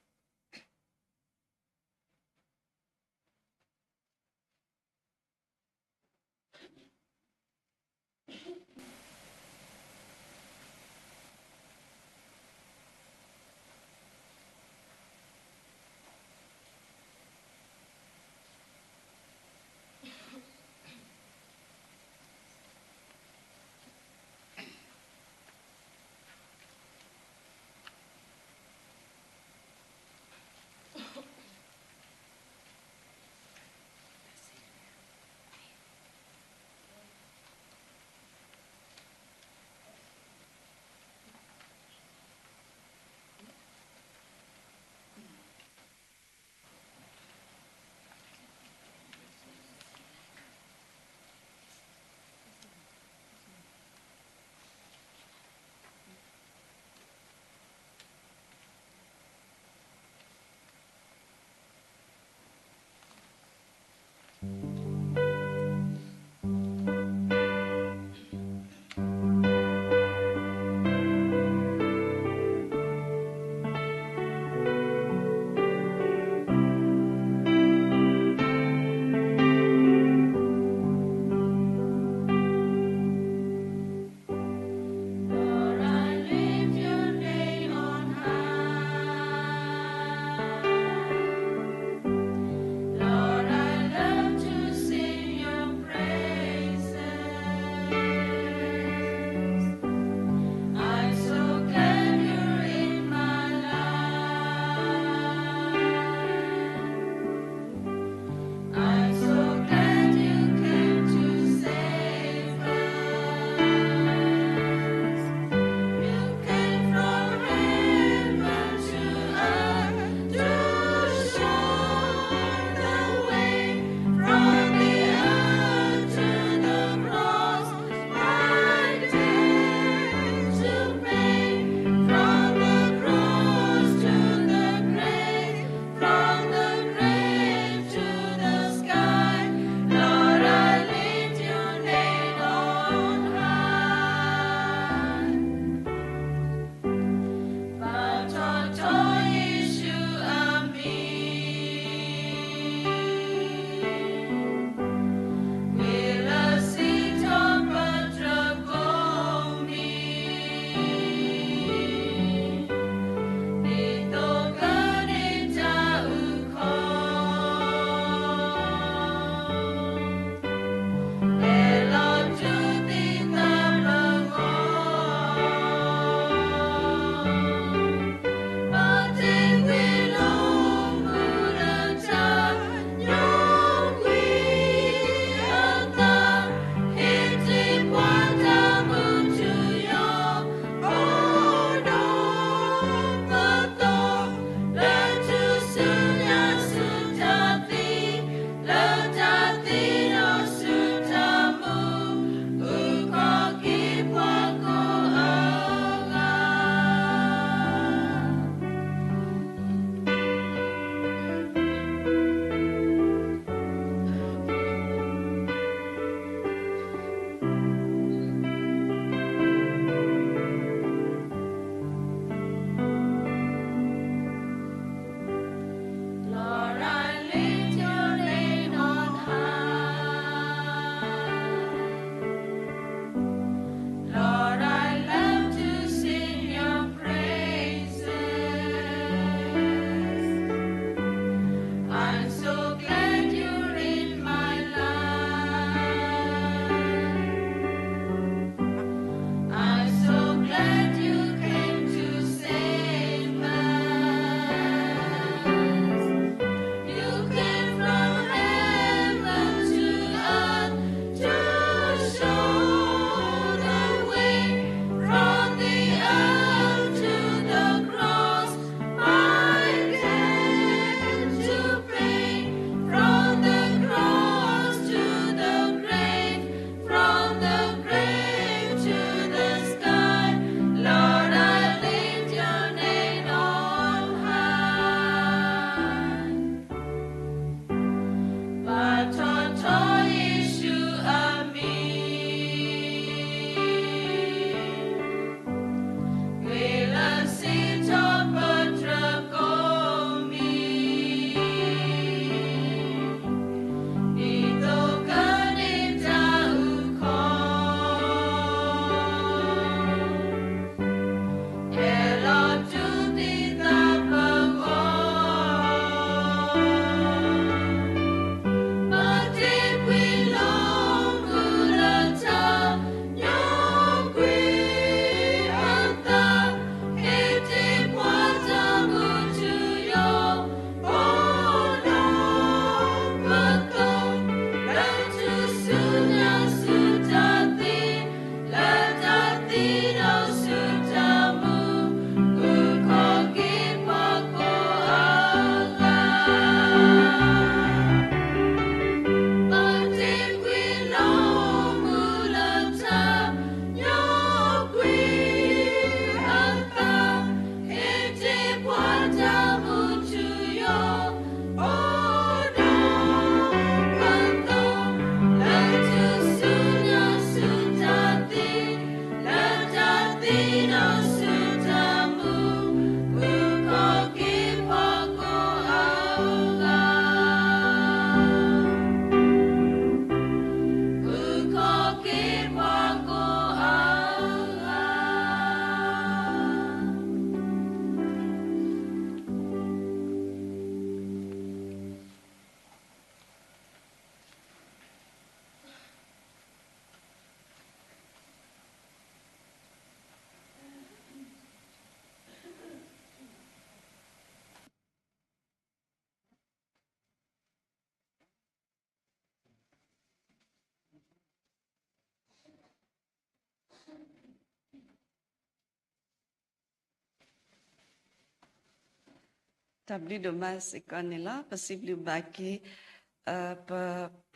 တၢ်ဘျုးဒိၣ်မးစ့ၢ်ကီးန့ၣ်လီၤ. ပစံးဘျုးဘၣ်က့ၤ ပ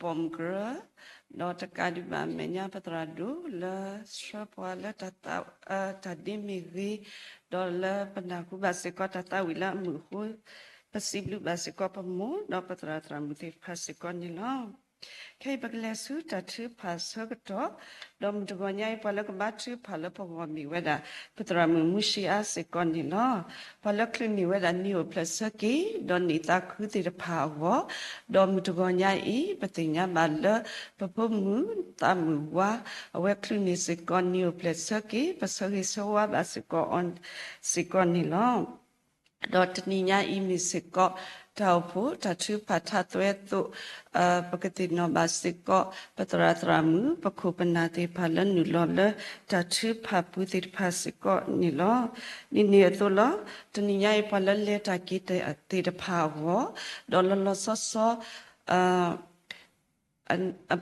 ပိာ်မုၣ်ကရၢ, ဒီးတကးဒံးဘၣ်အမဲာ်ညါ ပသရၣ်ဒိၣ်လၢ ဆှၢပှၤလၢတၢ်သး တၢ်ဒ့မ့ၢ်ဂ့ၤ, ဒီးလၢပနၢ်ဟူဘၣ်စ့ၢ်ကီးတၢ်သးဝံၣ်လၢအမုာ်အဃိ, ပစံးဘျုးဘၣ်စ့ၢ်ကီးပမိၢ် ဒီးပသရၣ်သရၣ်မုၣ်သ့ၣ်တဖၣ်စ့ၢ်ကီးန့ၣ်လီၤ. ခဲအံၤပကလဲၤဆူတၢ်ထုကဖၣ်ဆၢကတီၢ်, ဒီးမုၢ်တဂီၤညါအံၤ ပှၤလၢကဘါထုကဖၣ်လၢပဂီၢ်မ့ၢ်ဝဲဒၣ် ပသရၣ်မုၣ်မူၡ့အါစ့ၢ်ကီးန့ၣ်လီၤ. ပှၤလၢချုးန့ၢ်ဝဲဒၣ်နံၤအိၣ်ဖျဲၣ်ဆၢက့ၤ ဒီးနံၣ်သးခုသ့ၣ်တဖၣ်အဂီၢ်, ဒီးမုၢ်တဂီၤညါအံၤ ပသ့ၣ်ညါဘၣ်လၢ ပဖိမုၣ်သးမုၣ်ဝါ အဝဲချုးန့ၢ်စ့ၢ်ကီးနံၤအိၣ်ဖျဲၣ်ဆၢက့ၤ ပဆၢဂ့ၤဆၢဝါဘၣ်စ့ၢ်ကီးအီၤစ့ၢ်ကီးန့ၣ်လီၤ. ဒီးတနံၤညါအံၤမ့ၢ်စ့ၢ်ကီး တၢ်အိၣ်ဖှိၣ်တၢ်ထုကဖၣ်ထးသွဲအသိး, ပကသ့ၣ်နီၣ်ဘၣ်စ့ၢ်ကီး ပသရၣ်သရၣ်မုၣ် ပခိၣ်ပနၢ်သ့ၣ်တဖၣ်လၢနုာ်လီၤလၢတၢ်ထုကဖၣ်ပူၤသ့ၣ်တဖၣ်စ့ၢ်ကီးန့ၣ်လီၤ. ဒ်န့ၣ်အသိးလီၤ. တနံၤညါအံၤ ပှၤလၢလဲၤတၢ်က့ၤတၢ်သ့ၣ်တဖၣ်အဂီၢ်, ဒီးလီၤလီၤဆီဆီ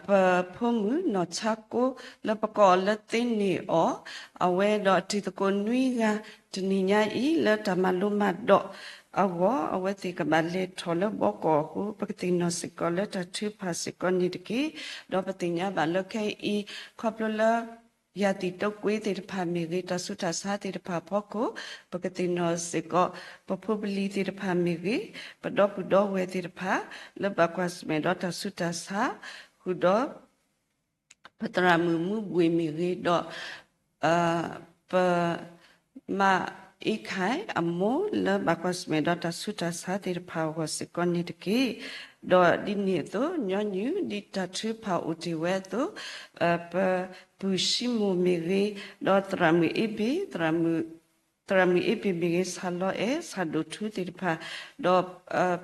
ပဖိမုၣ်နီၢ်ဆါကိ လၢပကိးအီၤလၢသ့န့ၢ်အီၤ, အဝဲဒီးအတံၤသကိးနွံဂၤ တနံၤညါအံၤ လၢတၢ်မၤလိမၤဒိးအဂီၢ် အဝဲသ့ၣ်ကဘၣ်လဲၤထီၣ်လၢဘီကီၢ်အဃိ ပကသ့ၣ်နီၣ်စ့ၢ်ကီးလၢတၢ်ထုကဖၣ်စ့ၢ်ကီးန့ၣ်တက့ၢ်. ဒီးပသ့ၣ်ညါဘၣ်လၢခဲအံၤ ခီဖျိလၢ ယၢ်သံၣ်တိကွ့သ့ၣ်တဖၣ်မ့ၢ်ဂ့ၤ, တၢ်ဆူးတၢ်ဆါသ့ၣ်တဖၣ်အဖီခိၣ်, ပကသ့ၣ်နီၣ်စ့ၢ်ကီး ပဖိပလံၤသ့ၣ်တဖၣ်မ့ၢ်ဂ့ၤ, ပဒီပုၢ်ဒီဝဲၢ်သ့ၣ်တဖၣ် လၢဘၣ်ကွၢ်ဆၢၣ်မဲာ်ဒီးတၢ်ဆူးတၢ်ဆါ, ဃုာ်ဒီး ပသရၣ်မုၣ်မူဘှ့ၣ်မ့ၢ်ဂ့ၤ, ဒီး ပ မ အ့ခၢၣ် အမိၢ်လၢဘၣ်ကွၢ်ဆၢၣ်မဲာ်ဒီးတၢ်ဆူးတၢ်ဆါသ့ၣ်တဖၣ်အဂီၢ်စ့ၢ်ကီးန့ၣ်တက့ၢ်. ဒီးဒ်န့ၣ်အသိး ညီနုၢ် ဒ်တၢ်ထုကဖၣ်အိၣ်တ့ၢ်ဝဲအသိး, ပပုၢ်ၡံမိၣ်မ့ၢ်ဂ့ၤ, ဒီးသရၣ်မုၣ်အ့ဘ့ၣ်, သရၣ်မုၣ်အ့ဘ့ၣ်မ့ၢ်ဂ့ၤ, ဆၣ်လီၤအဲၣ်, ဆၣ်ဒိၣ်ထူသ့ၣ်တဖၣ်, ဒီး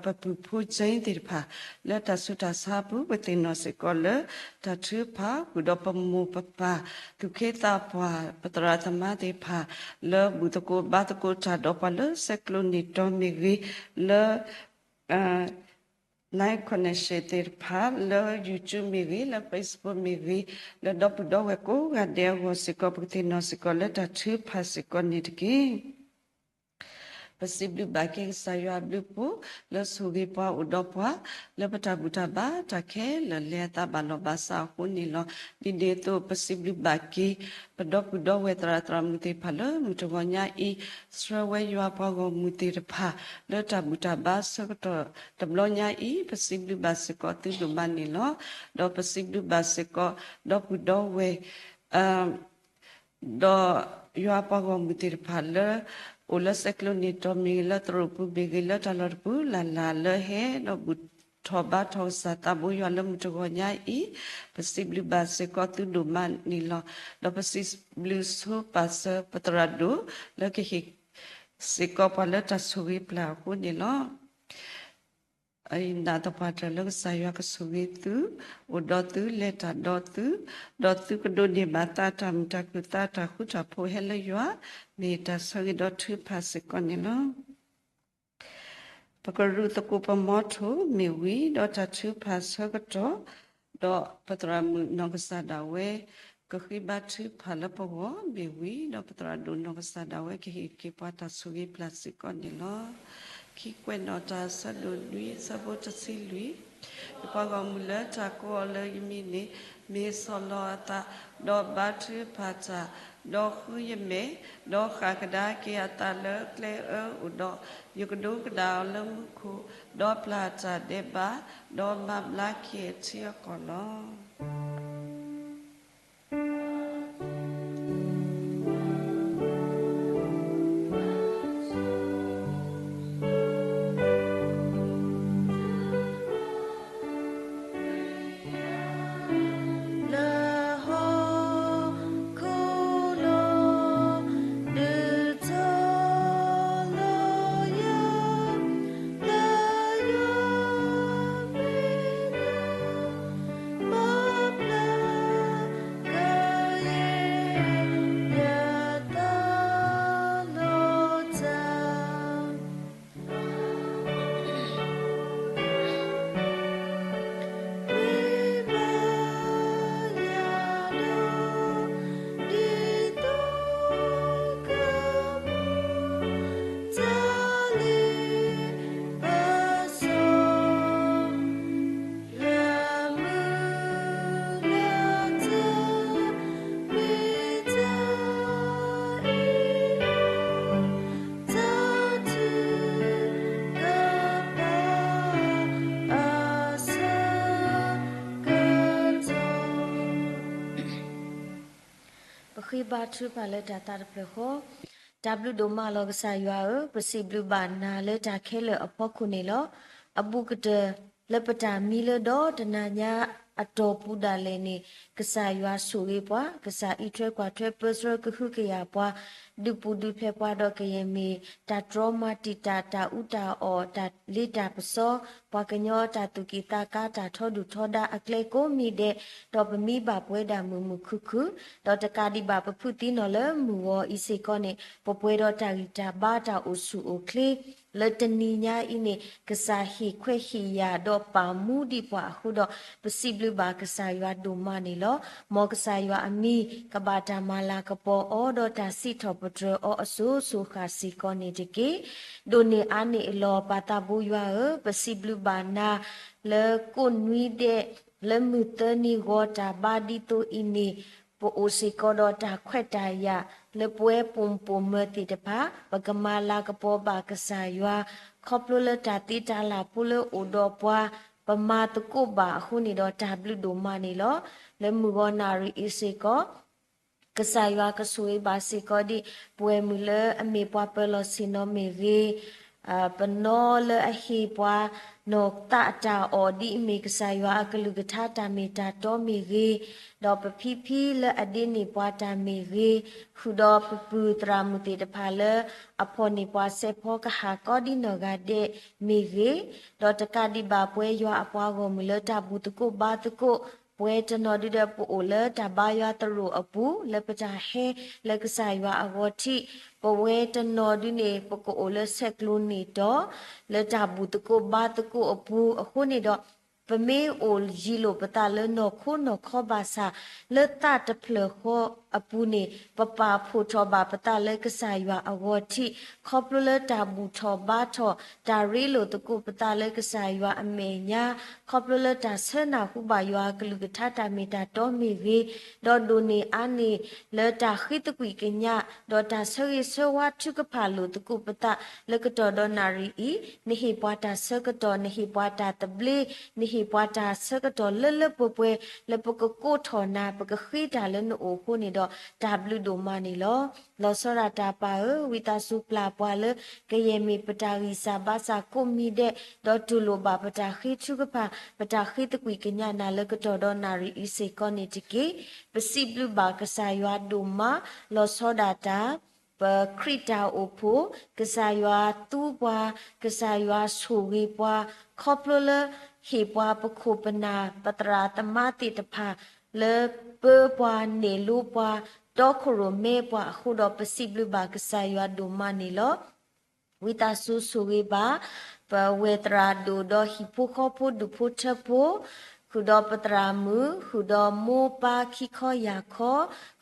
ပပုၢ်ဖိကၠ့သ့ၣ်တဖၣ် လၢတၢ်ဆူးတၢ်ဆါအပူၤ ပသ့ၣ်နီၣ်စ့ၢ်ကီးလၢ တၢ်ထုကဖၣ် ဃုာ်ဒီးပမိၢ်ပပၢ် သူၣ်က့သးပှၢ် ပသရၣ်သမါသ့ၣ်တဖၣ် လၢဘူၣ်သကိးဘါသကိးတၢ်ဒီးပှၤလၢဆဲးကျိးန့ၢ်တီၤမ့ၢ်ဂ့ၤ, လၢ Line connection သ့ၣ်တဖၣ် လၢ YouTube မ့ၢ်ဂ့ၤ, လၢ Facebook မ့ၢ်ဂ့ၤ, လၢဒီပုၢ်ဒီဝဲၢ်ကိးဂၤဒဲးအဂီၢ်စ့ၢ်ကီး ပကသ့ၣ်နီၣ်စ့ၢ်ကီးလၢတၢ်ထုကဖၣ်စ့ၢ်ကီးန့ၣ်တက့ၢ်. ပစံးဘျုးဘၣ်က့ၤကစၢ်ယွၤအဘျုးအဖှိၣ် လၢဆိၣ်ဂ့ၤပှၤအိၣ်ဒီးပှၤ လၢပတၢ်ဘူၣ်တၢ်ဘါတၢ်ခဲလၢာ်လဲၤအသးဘၣ်လီၤဘၣ်စးအဃိန့ၣ်လီၤ. ဒ်န့ၣ်အသိး ပစံးဘျုးဘၣ်က့ၤ ပဒီပုၢ်ဒီဝဲၢ်သရၣ်သရၣ်မုၣ်သ့ၣ်တဖၣ်လၢမုၢ်တဂီၤညါအံၤ ဆှၢဝဲယွၤပှၤဂီၢ်မုၢ်သ့ၣ်တဖၣ် လၢတၢ်ဘူၣ်တၢ်ဘါဆၢကတီၢ်တဘျီညါအံၤ ပစံးဘျုးဘၣ်စ့ၢ်ကီးသုဒိၣ်မးန့ၣ်လီၤ. ဒီးပစံးဘျုးဘၣ်စ့ၢ်ကီး ဒီပုၢ်ဒီဝဲၢ် ဒီးယွၤပှၤဂီၢ်မုၢ်သ့ၣ်တဖၣ်လၢ အိၣ်လၢဆဲးကျိးန့ၢ်တီၤမ့ၢ်ဂ့ၤ, လၢသရိာ်ပူၤမ့ၢ်ဂ့ၤ, လၢတၢ်လီၢ်တပူၤလၢ်လၢ်လၢဟဲ ဒီးဘူၣ်ထီၣ်ဘါထီၣ်ကစၢ်သးဘိယွၤလၢမုၢ်တဂီၤညါအံၤ, ပစံးဘျုးဘၣ်စ့ၢ်ကီးသုဒိၣ်မးန့ၣ်လီၤ. ဒီးပစံးဘျုးဆိပာ်စၢၤပသရၣ်ဒိၣ် လၢကဟ့ၣ်စ့ၢ်ကီးပှၤလၢတၢ်ဆိၣ်ဂ့ၤပျၢ်အဃိန့ၣ်လီၤ. နာ်သပှၢ်တၢၢ်လၢကစၢ်ယွၤကဆိၣ်ဂ့ၤသု, အိၣ်ဒီးသု, လဲၤတၢ်ဒီးသု, ဒီးသုကဒိးန့ၢ်ဘၣ်သးတၢ်မုာ်တၢ်ခုၣ်သးတၢ်ဃူတၢ်ဖိးဟဲလၢယွၤ, မ့ၢ်တၢ်ဆၢဂ့ၤဒီးထုကဖၣ်စ့ၢ်ကီးန့ၣ်လီၤ. ပကရူၢ်သကိးပမီထိၣ်မ့ၢ်ဝံၤ ဒီးတၢ်ထုကဖၣ်ဆၢကတီၢ်, ဒီးပသရၣ်မုၣ်နီၢ်ကစၢ်ဒၣ်ဝဲ ကဃ့ဘါထုကဖၣ်လၢပဂီၢ်မ့ၢ်ဝံၤ ဒီးပသရၣ်ဒိၣ်နီၢ်ကစၢ်ဒၣ်ဝဲကဟ့ၣ်က့ၤပှၤတၢ်ဆိၣ်ဂ့ၤပျၢ်စ့ၢ်ကီးန့ၣ်လီၤ. ခံကွဲးနီၣ်တၢ်ဆၢဒိၣ်လွံၢ်ဆၢဖိတဆံလွံၢ်, ယပှၤဂီၢ်မုၢ်လၢတၢ်ကိးအီၤလၢယမံၤန့ၣ် မ့ၢ်ဆီၣ်လီၤအသး, ဒီးဘါထုကဖၣ်တၢ်, ဒီးဃုယမဲာ်, ဒီးဃၣ်ကဒါက့ၤအသးလၢကျဲအၢအိၣ်ဒီး, ယကဒိကနၣ်အီၤလၢမူခိၣ်, ဒီးပျၢ်တၢ်ဒဲးဘး, ဒီးမၤဘျါက့ၤအထံအကီၢ်လီၤ. ဘါထုကဖၣ်လၢတၢ်သးတဖျၢၣ်ဃီ, တၢ်ဘျုးဒိၣ်မးလီၤကစၢ်ယွၤဧၢ, ပစံးဘျုးဘၣ်နၤလၢတၢ်ခဲလၢာ်အဖီခိၣ်န့ၣ်လီၤ. အဘူးကတၢၢ်လၢပတၢ်မံလၢဒီတနၤညါအတီၢ်ပူၤဒၣ်လဲာ်န့ၣ်, ကစၢ်ယွၤဆိၣ်ဂ့ၤပှၤ, ကစၢ်အံးထွဲကွၢ်ထွဲပၢဆှၢကဟုကယာ်ပှၤ, ဒုးပူၤဒုးဖျဲးပှၤဒီးကယဲၢ်မ့ၢ် တၢ်တြီမၤတံာ်တာ် တၢ်အူတၢ်အီၣ် တၢ်လ့တၢ်ပစီ ပှၤကညီတၢ်သူၣ်က့ၣ်သးကါ တၢ်ထီဒုၣ်ထီဒါအကျဲကိးမံၤဒဲး, ဒီးပမံဘၣ်ပဝဲဒၣ်မုာ်မုာ်ခုၣ်ခုၣ်, ဒီးတကးဒံးဘၣ်ပဖုးသံနီၣ်လၢမုၢ်ဂီၤအံၤစ့ၢ်ကီးန့ၣ် ပပှဲၤဒီးတၢ်ဂံၢ်တၢ်ဘါတၢ်အိၣ်ဆူၣ်အိၣ်ချ့ လၢတနံၤညါအံၤန့ၣ် ကစၢ်ဟ့ၣ်ခွဲးဟ့ၣ်ယာ်ဒီးပာ်မူဒံးပှၤအဃိဒီး ပစံးဘျုးဘၣ်ကစၢ်ယွၤဒိၣ်မးန့ၣ်လီၤ. မ်ကစၢ်ယွၤအမံၤ ကဘၣ်တၢ်မၤလၤကပီၤအီၤ ဒီးတၢ်စံးထီၣ်ပတြၢၤအီၤအစိၤစိၤဃၣ်စ့ၢ်ကီးန့ၣ်တက့ၢ်. ဒိၣ်န့ၢ်အါန့ၢ်အလီၢ် ပၢ်သးဘိယွၤဧၢ, ပစံးဘျုးဘၣ်နၤ လၢကိးနွံဒဲး လၢမုၢ်သၢနံၤဂီၤတၢ်ဘါဒ်သိးအံၤန့ၣ် ပအိၣ်စ့ၢ်ကီးဒီးတၢ်ခွဲးတၢ်ယာ် လၢပဝဲပိာ်မုၣ်ပိာ်မၢၤသ့ၣ်တဖၣ် ပကမၤလၤကပီၤဘၣ်ကစၢ်ယွၤ ခီဖျိလၢတၢ်သ့တၢ်လၢ်ဖိလၢအိၣ်ဒီးပှၤ ပမၤသကိးဘၣ်အဃိန့ၣ်ဒီး တၢ်ဘျုးဒိၣ်မးန့ၣ်လီၤ. လၢမုၢ်ဂီၤနၣ်ရံၣ်အံၤစ့ၢ်ကီး ကစၢ်ယွၤကဆိၣ်ဂ့ၤဘၣ်စ့ၢ်ကီးဒံး ပဝဲမုၢ်လၢအမ့ၢ်ပှၤပၢၤလီၢ်ဆ့ၣ်နီၤမ့ၢ်ဂ့ၤ, ပနီလၢအဟ့ၣ်ပှၤ နီၢ်သးတၢ်အီၣ် ဒ်အမ့ၢ်ကစၢ်ယွၤအကလုၢ်ကထါတၢ်မ့ၢ်တၢ်တီမ့ၢ်ဂ့ၤ, ဒီးပဖံဖံလၢအဒ့န့ၢ်ပှၤတၢ်မ့ၢ်ဂ့ၤ, ဃုာ်ဒီးပပုၢ်သရၣ်မုၣ်သ့ၣ်တဖၣ်လၢ အဖီၣ်န့ၢ်ပှၤစဲးဖီကဟၣ်ကိးဒ်နီၢ်ဂၤဒဲးမ့ၢ်ဂ့ၤ, ဒီးတကးဒံးဘၣ်ပဝဲယွၤအပှၤဂီၢ်မုၢ်လၢတၢ်ဘူၣ်သကိးဘါသကိး ပဝဲတနီၤဒုဒီးပအိၣ်လၢတၢ်ဘါယွၤသရိာ်အပူၤ လၢပတၢ်ဟဲလၢကစၢ်ယွၤအဂီၢ်ထံး, ပဝဲတနီၤဒုန့ၣ် ပကအိၣ်လၢဆဲးကျိးန့ၢ်တီၤ လၢတၢ်ဘူၣ်သကိးဘါသကိးအပူၤအဃိန့ၣ်ဒီး ပမ့ၢ်အိၣ်ယံၤလိာ်ပသးလၢနီၢ်ခိနီၢ်ခီဘၣ်ဆၣ် လၢသးတဖျၢၣ်ဃီအပူၤန့ၣ် ပပာ်ဖှိၣ်ထီၣ်ဘၣ်ပသးလၢကစၢ်ယွၤအဂီၢ်ထံး ခီဖျိလၢတၢ်ဘူၣ်ထီၣ်ဘါထီၣ် တၢ်ရ့လိာ်သကိးပသးလၢကစၢ်ယွၤအမဲာ်ညါ ခီဖျိလၢတၢ်ဆၢနၢ်ဟူဘၣ်ယွၤအကလုၢ်ကထါတၢ်မ့ၢ်တၢ်တီမ့ၢ်ဂ့ၤ, ဒီးဒိၣ်န့ၢ်အါန့ၢ်လၢတၢ်ဃ့သကွံာ်ကညး ဒီးတၢ်ဆၢဂ့ၤဆၢဝါထုကဖၣ်လိာ်သကိးပသး လၢကတီၢ်ဒီးနၣ်ရံၣ်အံၤ နဟ့ၣ်ပှၤတၢ်ဆၢကတီၢ် နဟ့ၣ်ပှၤတၢ်သဘျ့ နဟ့ၣ်ပှၤတၢ်ဆၢကတီၢ်လၢလၢပှဲၤပှဲၤ လၢပကကိးထီၣ်နၤ ပကဃ့တၢ်လၢနအိၣ်အဃိန့ၣ်ဒီး တၢ်ဘျုးဒိၣ်မးန့ၣ်လီၤ. လီၤဆီဒၣ်တၢ်ပၢ်ဧၢ, ဝံသးစူၤပျၢ်ပှၤလၢ ကယဲၢ်မ့ၢ်ပတၢ်ဂံၢ်စၢ်ဘါစၢ်ကိးမံၤဒဲး, ဒီးတူၢ်လိာ်ဘၣ်ပတၢ်ဃ့ထုကဖၣ် ပတၢ်ဃ့သကွံာ်ကညးနၤလၢကတီၢ်ဒီးနၣ်ရံၣ်အံၤစ့ၢ်ကီးန့ၣ်တက့ၢ်. ပစံးဘျုးဘၣ်ကစၢ်ယွၤဒိၣ်မး, လီၤဆီဒၣ်တၢ် ပခရံာ်တၢ်အိၣ်ဖှိၣ်, ကစၢ်ယွၤသူပှၤ, ကစၢ်ယွၤဆိၣ်ဂ့ၤပှၤ, ခီဖျိလၢ ဟ့ၣ်ပှၤပခိၣ်ပနၢ် ပသရၣ်သမါသ့ၣ်တဖၣ် လၢပၢပှၤန့ၢ်လိပှၤ တီခိၣ်ရိၣ်မဲပှၤအဃိဒီး ပစံးဘျုးဘၣ်ကစၢ်ယွၤဒိၣ်မးန့ၣ်လီၤ. ဝံသးစူၤဆိၣ်ဂ့ၤဘၣ် ပဝဲၢ်သရၣ်ဒိၣ်ဒီးဟံၣ်ဖိဃီဖိဒူၣ်ဖိထၢဖိ ဃုာ်ဒီးပသရၣ်မုၣ် ဃုာ်ဒီးမိၢ်ပၢ်ခံခီယၢ်ခီ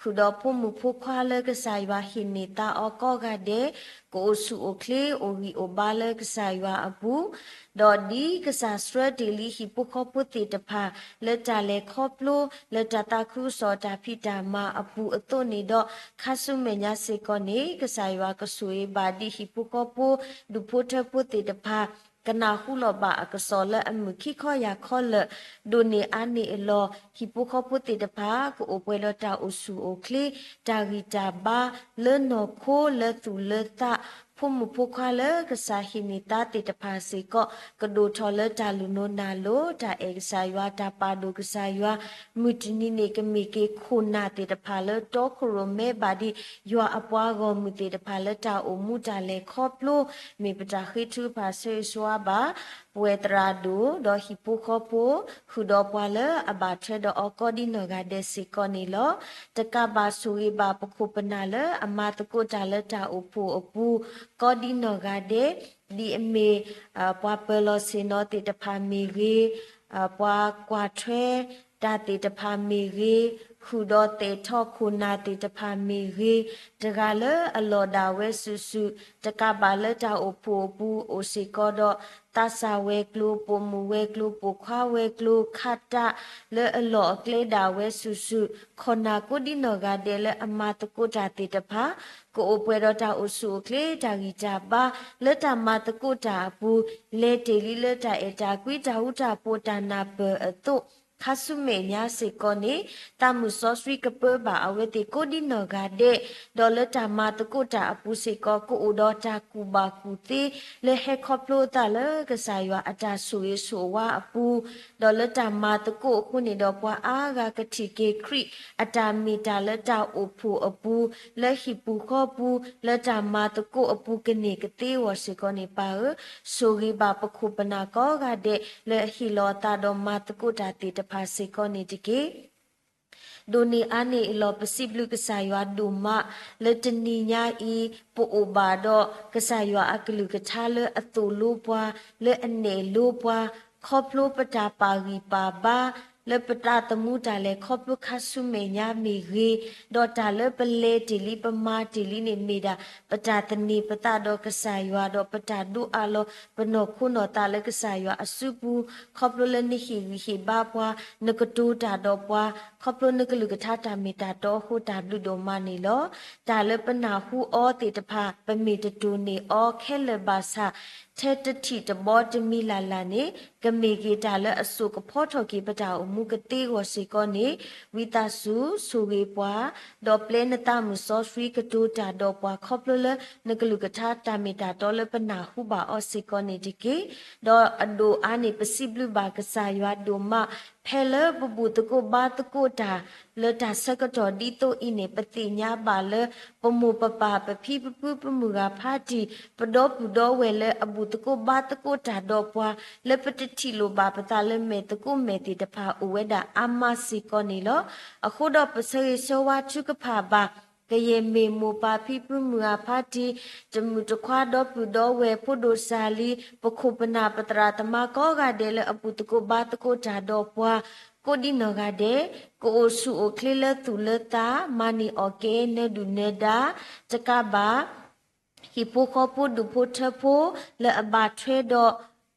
ဃုာ်ဒီးဖိမုၣ်ဖိခွါလၢကစၢ်ယွၤဟ့ၣ်န့ၢ်သါအီၤကိးဂၤဒဲး ကအိၣ်ဆူၣ်အိၣ်ချ့အိၣ်ဂံၢ်အိၣ်ဘါလၢကစၢ်ယွၤအပူၤ ဒီးဒ်ကစၢ်ဆှၢတ့ၢ်လံဟံၣ်ဖိဃီဖိသ့ၣ်တဖၣ် လၢတၢ်လဲၤခီဖျိ လၢတၢ်သးခုကစီၣ်တၢ်ဖံးတၢ်မၤအပူၤအသိးန့ၣ်ဒီး ခါဆူမဲာ်ညါစ့ၢ်ကီးန့ၣ် ကစၢ်ယွၤကဆိၣ်ဂ့ၤဘၣ်ဒ်ဟံၣ်ဖိဃီဖိ ဒူၣ်ဖိထၢဖိသ့ၣ်တဖၣ် ကနၢ်ဟူလီၤဘၣ်အကစီၣ်လၢအမုာ်ခံခီယၢ်ခီလၢာ် ဒိၣ်န့ၢ်အါန့ၢ်အလီၢ် ဟံၣ်ဖိဃီဖိသ့ၣ်တဖၣ် ကအိၣ်ပှဲၤဒီးတၢ်အိၣ်ဆူၣ်အိၣ်ချ့ တၢ်ဂံၢ်တၢ်ဘါ လၢနီၢ်ခိလၢသူၣ်လၢသး ဖိမုၣ်ဖိခွါလၢကစၢ်ဟ့ၣ်န့ၢ်သါသ့ၣ်တဖၣ်စ့ၢ်ကီး ကဒိၣ်ထီၣ်လၢတၢ်လူၤနိနၤလိၤ တၢ်အဲၣ်ကစၢ်ယွၤ တၢ်ပာ်ဒိၣ်ကစၢ်ယွၤ မုၢ်တနံၤန့ၣ် ကမ့ၢ်က့ၤခိၣ်နၢ်သ့ၣ်တဖၣ်လၢတီခိၣ်ရိၣ်မဲဘၣ်ဒ် ယွၤအပှၤဂီၢ်မုၢ်သ့ၣ်တဖၣ်လၢတၢ်အိၣ်မူတၢ်လဲၤခီဖျိ မ့ၢ်ပတၢ်ဃ့ထုကဖၣ်ဆၢဂ့ၤဆၢဝါဘၣ် ပဝဲၢ်သရၣ်ဒိၣ် ဒီးဟံၣ်ဖိဃီဖိ ဃုာ်ဒီးပှၤလၢအဘၣ်ထွဲဒီးအီၤကိးဒ်နီၢ်ဂၤဒဲးစ့ၢ်ကီးန့ၣ်လီၤ. တကးဘၣ်ဆိၣ်ဂ့ၤဘၣ်ပခိၣ်ပနၢ်လၢအမၤသကိးတၢ်လၢတၢ်အိၣ်ဖှိၣ်အပူၤ ကိးဒ်နီၢ်ဂၤဒဲး ဒ်အမ့ၢ် ပှၤပၢၤလီၢ်ဆ့ၣ်နီၤသ့ၣ်တဖၣ်မ့ၢ်ဂ့ၤ, ပှၤကွၢ်ထွဲတၢ်သ့ၣ်တဖၣ်မ့ၢ်ဂ့ၤ, ဃုာ်ဒီးသဲးထီၣ်ခိၣ်နၢ်သ့ၣ်တဖၣ်မ့ၢ်ဂ့ၤ, တဂၤလၢအလီၢ်ဒၣ်ဝဲစုာ်စုာ်, တကးဘၣ်လၢတၢ်အိၣ်ဖှိၣ်အပူၤ အိၣ်စ့ၢ်ကီးဒီး သးစၢ်ဝဲၤကျိၤ, ပိာ်မုၣ်ဝဲၤကျိၤ, ပိာ်ခွါဝဲၤကျိၤ, ခးတၢ်လၢအလီၢ်အကျဲဒၣ်ဝဲစုာ်စုာ်, ခိၣ်နၢ်ကိးဒ်နီၢ်ဂၤဒဲးလၢအမၤသကိးတၢ်သ့ၣ်တဖၣ် ကအိၣ်ပှဲၤဒီးတၢ်အိၣ်ဆူၣ်အိၣ်ချ့ တၢ်ဂံၢ်တၢ်ဘါ လၢတၢ်မၤသကိးတၢ်အပူၤ လဲၤတ့ၢ်လံလၢတၢ်အဲၣ်တၢ်ကွံ တၢ်ဃူတၢ်ဖိး တၢ်နၢ်ပၢၢ်အသိး ခါဆူမဲာ်ညါစ့ၢ်ကီးန့ၣ် သးမုၢ်စီဆှံကပၢဘၣ်အဝဲသ့ၣ်ကိးဒံနီၢ်ဂၤဒဲး, ဒီးလၢတၢ်မၤသကိးတၢ်အပူၤစ့ၢ်ကီး ကအိၣ်ဒီးတၢ်ကူၣ်ဘၣ်ကူၣ်သ့ လၢဟဲခီဖျိသးလၢကစၢ်ယွၤအတၢ်ဆိၣ်ဂ့ၤဆိၣ်ဝါအပူၤ, ဒီးလၢတၢ်မၤသကိးအဃိန့ၣ်ဒီး ပှၤအါဂၤကထံၣ်က့ၤခရံာ်အတၢ်မ့ၢ်တၢ်လၢတၢ်အိၣ်ဖှိၣ်အပူၤ, လၢဟံၣ်ပူၤဃီပူၤ, လၢတၢ်မၤသကိးအပူၤကန့ၢ်ကသ့အဂီၢ်စ့ၢ်ကီးန့ၣ် ပၢ်ဧၢ, ဆိၣ်ဂ့ၤဘၣ်ပခိၣ်ပနၢ်ကိးဂၤဒဲး လၢအဟ့ၣ်လီၤအသးဒီးမၤသကိးတၢ်သ့ၣ်တဖၣ်စ့ၢ်ကီးန့ၣ်တက့ၢ်. ဒိးန့ၢ်အါန့ၢ်အလီၢ် ပစံးဘျုးကစၢ်ယွၤဒိၣ်မး လၢတနံၤညါအံၤ ပအိၣ်ဘၣ်ဒီးကစၢ်ယွၤအကလုၢ်ကထါလၢအသိၣ်လိပှၤ, လၢအနဲၣ်လိပှၤ, ခီဖျိပတၢ်ပာ်ဂံၢ်ပာ်ဘါ, လၢပတၢ်သမူတၢ်လဲၤခီဖျိခါဆူမဲာ်ညါမ့ၢ်ဂ့ၤ, ဒီးတၢ်လၢပလဲၤတ့ၢ်လံပမၤတ့ၢ်လံန့ၣ်မ့ၢ်ဒၣ် ပတၢ်သန့ၤပသးဒီးကစၢ်ယွၤ ဒီးပတၢ်ဒိးအးလီၤပနီၢ်ခိနီၢ်သးလၢကစၢ်ယွၤအစုပူၤ, ခီဖျိလၢနဟ့ၣ်ဂံၢ်ဟ့ၣ်ဘါပှၤ, နကတိၤတၢ်ဒီးပှၤ, ခီဖျိနကလုၢ်ကထါတၢ်မ့ၢ်တၢ်တီအဃိတၢ်ဘျုးဒိၣ်မးန့ၣ်လီၤ. တၢ်လၢပနၢ်ဟူအီၤသ့ၣ်တဖၣ် ပမ့ၢ်တတိၢ်န့ၢ်အီၤခဲလၢာ်ဘၣ်ဆၣ် ထဲတထံၣ်တဘီတမံၤလၢ်လၢ်န့ၣ် ကမ့ၢ်က့ၤတၢ်လၢအစိာ်ကဖီထီၣ်က့ၤပတၢ်အိၣ်မူကသ့အဂီၢ်စ့ၢ်ကီးန့ၣ် ဝံသးစူၤဆိၣ်ဂ့ၤပှၤ, ဒီးပျဲနသးမုၢ်စီဆှံကတိၤတၢ်ဒီးပှၤခီဖျိလၢနကလုၢ်ကထါတၢ်မ့ၢ်တၢ်တီလၢပနၢ်ဟူဘၣ်အီၤစ့ၢ်ကီးန့ၣ်တက့ၢ်. ဒီးအဒိၣ်အါန့ၢ် ပစံးဘျုးဘၣ်ကစၢ်ယွၤဒိၣ်မး ဖဲလၢပဘူၣ်သကိးဘါသကိးတၢ် လၢတၢ်ဆၢကတီၢ်ဒ်သိးအံၤန့ၣ် ပသ့ၣ်ညါဘၣ်လၢ ပမိၢ်ပပၢ်ပဖံပဖုပမုၢ်ဂၤဖးတံၢ် ပဒီပုၢ်ဒီဝဲၢ်လၢအဘူၣ်သကိးဘါသကိးတၢ်ဒီးပှၤ လၢပတထံၣ်လိာ်ဘၣ်ပသးလၢမဲာ်သကိးမဲာ်သ့ၣ်တဖၣ်အိၣ်ဝဲဒၣ်အါမးစ့ၢ်ကီးန့ၣ်လီၤ. အဃိဒီးပဆၢဂ့ၤဆၢဝါထုကဖၣ်ဘၣ် ကယဲၢ်မ့ၢ်မိၢ်ပၢ်ဖံဖုမုၢ်ဂၤဖးတံၢ် တမုၣ်တခွါဒီပုၢ်ဒီဝဲၢ်ဖိဒိၣ်စၢ်လံၤ ပခိၣ်ပနၢ်ပသရၣ်သမါကိးဂၤဒဲးလၢအဘူၣ်သကိးဘါသကိးတၢ်ဒီးပှၤ ကိးဒံနီၢ်ဂၤဒဲး ကအိၣ်ဆူၣ်အိၣ်ချ့လၢသူၣ်လၢသး မၤန့ၢ်အီၣ်ကဲနၢဒုၣ်နၢဒါ တကးဘၣ် ဟံၣ်ဖိဃီဖိဒူၣ်ဖိထၢဖိ လၢအဘၣ်ထွဲဒီး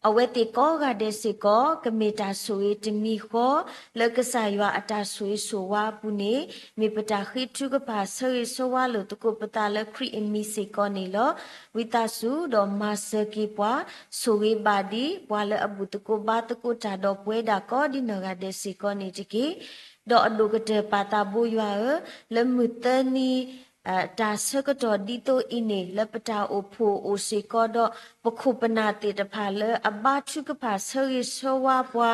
အဝဲသ့ၣ်ကိးဂၤဒဲးစ့ၢ်ကီး ကမ့ၢ်တၢ်ဆိၣ်ဂ့ၤတမံၤဃီ လၢကစၢ်ယွၤအတၢ်ဆိၣ်ဂ့ၤဆိၣ်ဝါအပူၤန့ၣ် မ့ၢ်ပတၢ်ဃ့ထုကဖၣ်ဆၢဂ့ၤဆၢဝါလိာ်သကိးပသးလၢခရံာ်အမံၤစ့ၢ်ကီးန့ၣ်လီၤ. ဝံသးစူၤဒီးမၤစၢၤက့ၤပှၤ ဆိၣ်ဂ့ၤဘၣ်ဒံးပှၤလၢအဘူၣ်သကိးဘါသကိးတၢ်ဒီးပဝဲဒၣ်ကိးဒံနီၢ်ဂၤဒဲးစ့ၢ်ကီးန့ၣ်တက့ၢ်. ဒီးအဒိၣ်ကတၢၢ်ပၢ်သးဘိယွၤဧၢ, လၢမုၢ်သၢနံၤ တၢ်ဆၢကတီၢ်ဒ်သိးအံၤန့ၣ် လၢပတၢ်အိၣ်ဖှိၣ်အိၣ်စ့ၢ်ကီးဒီး ပခိၣ်ပနၢ်သ့ၣ်တဖၣ်လၢအဘါထုကဖၣ်ဆၢဂ့ၤဆၢဝါပှၤ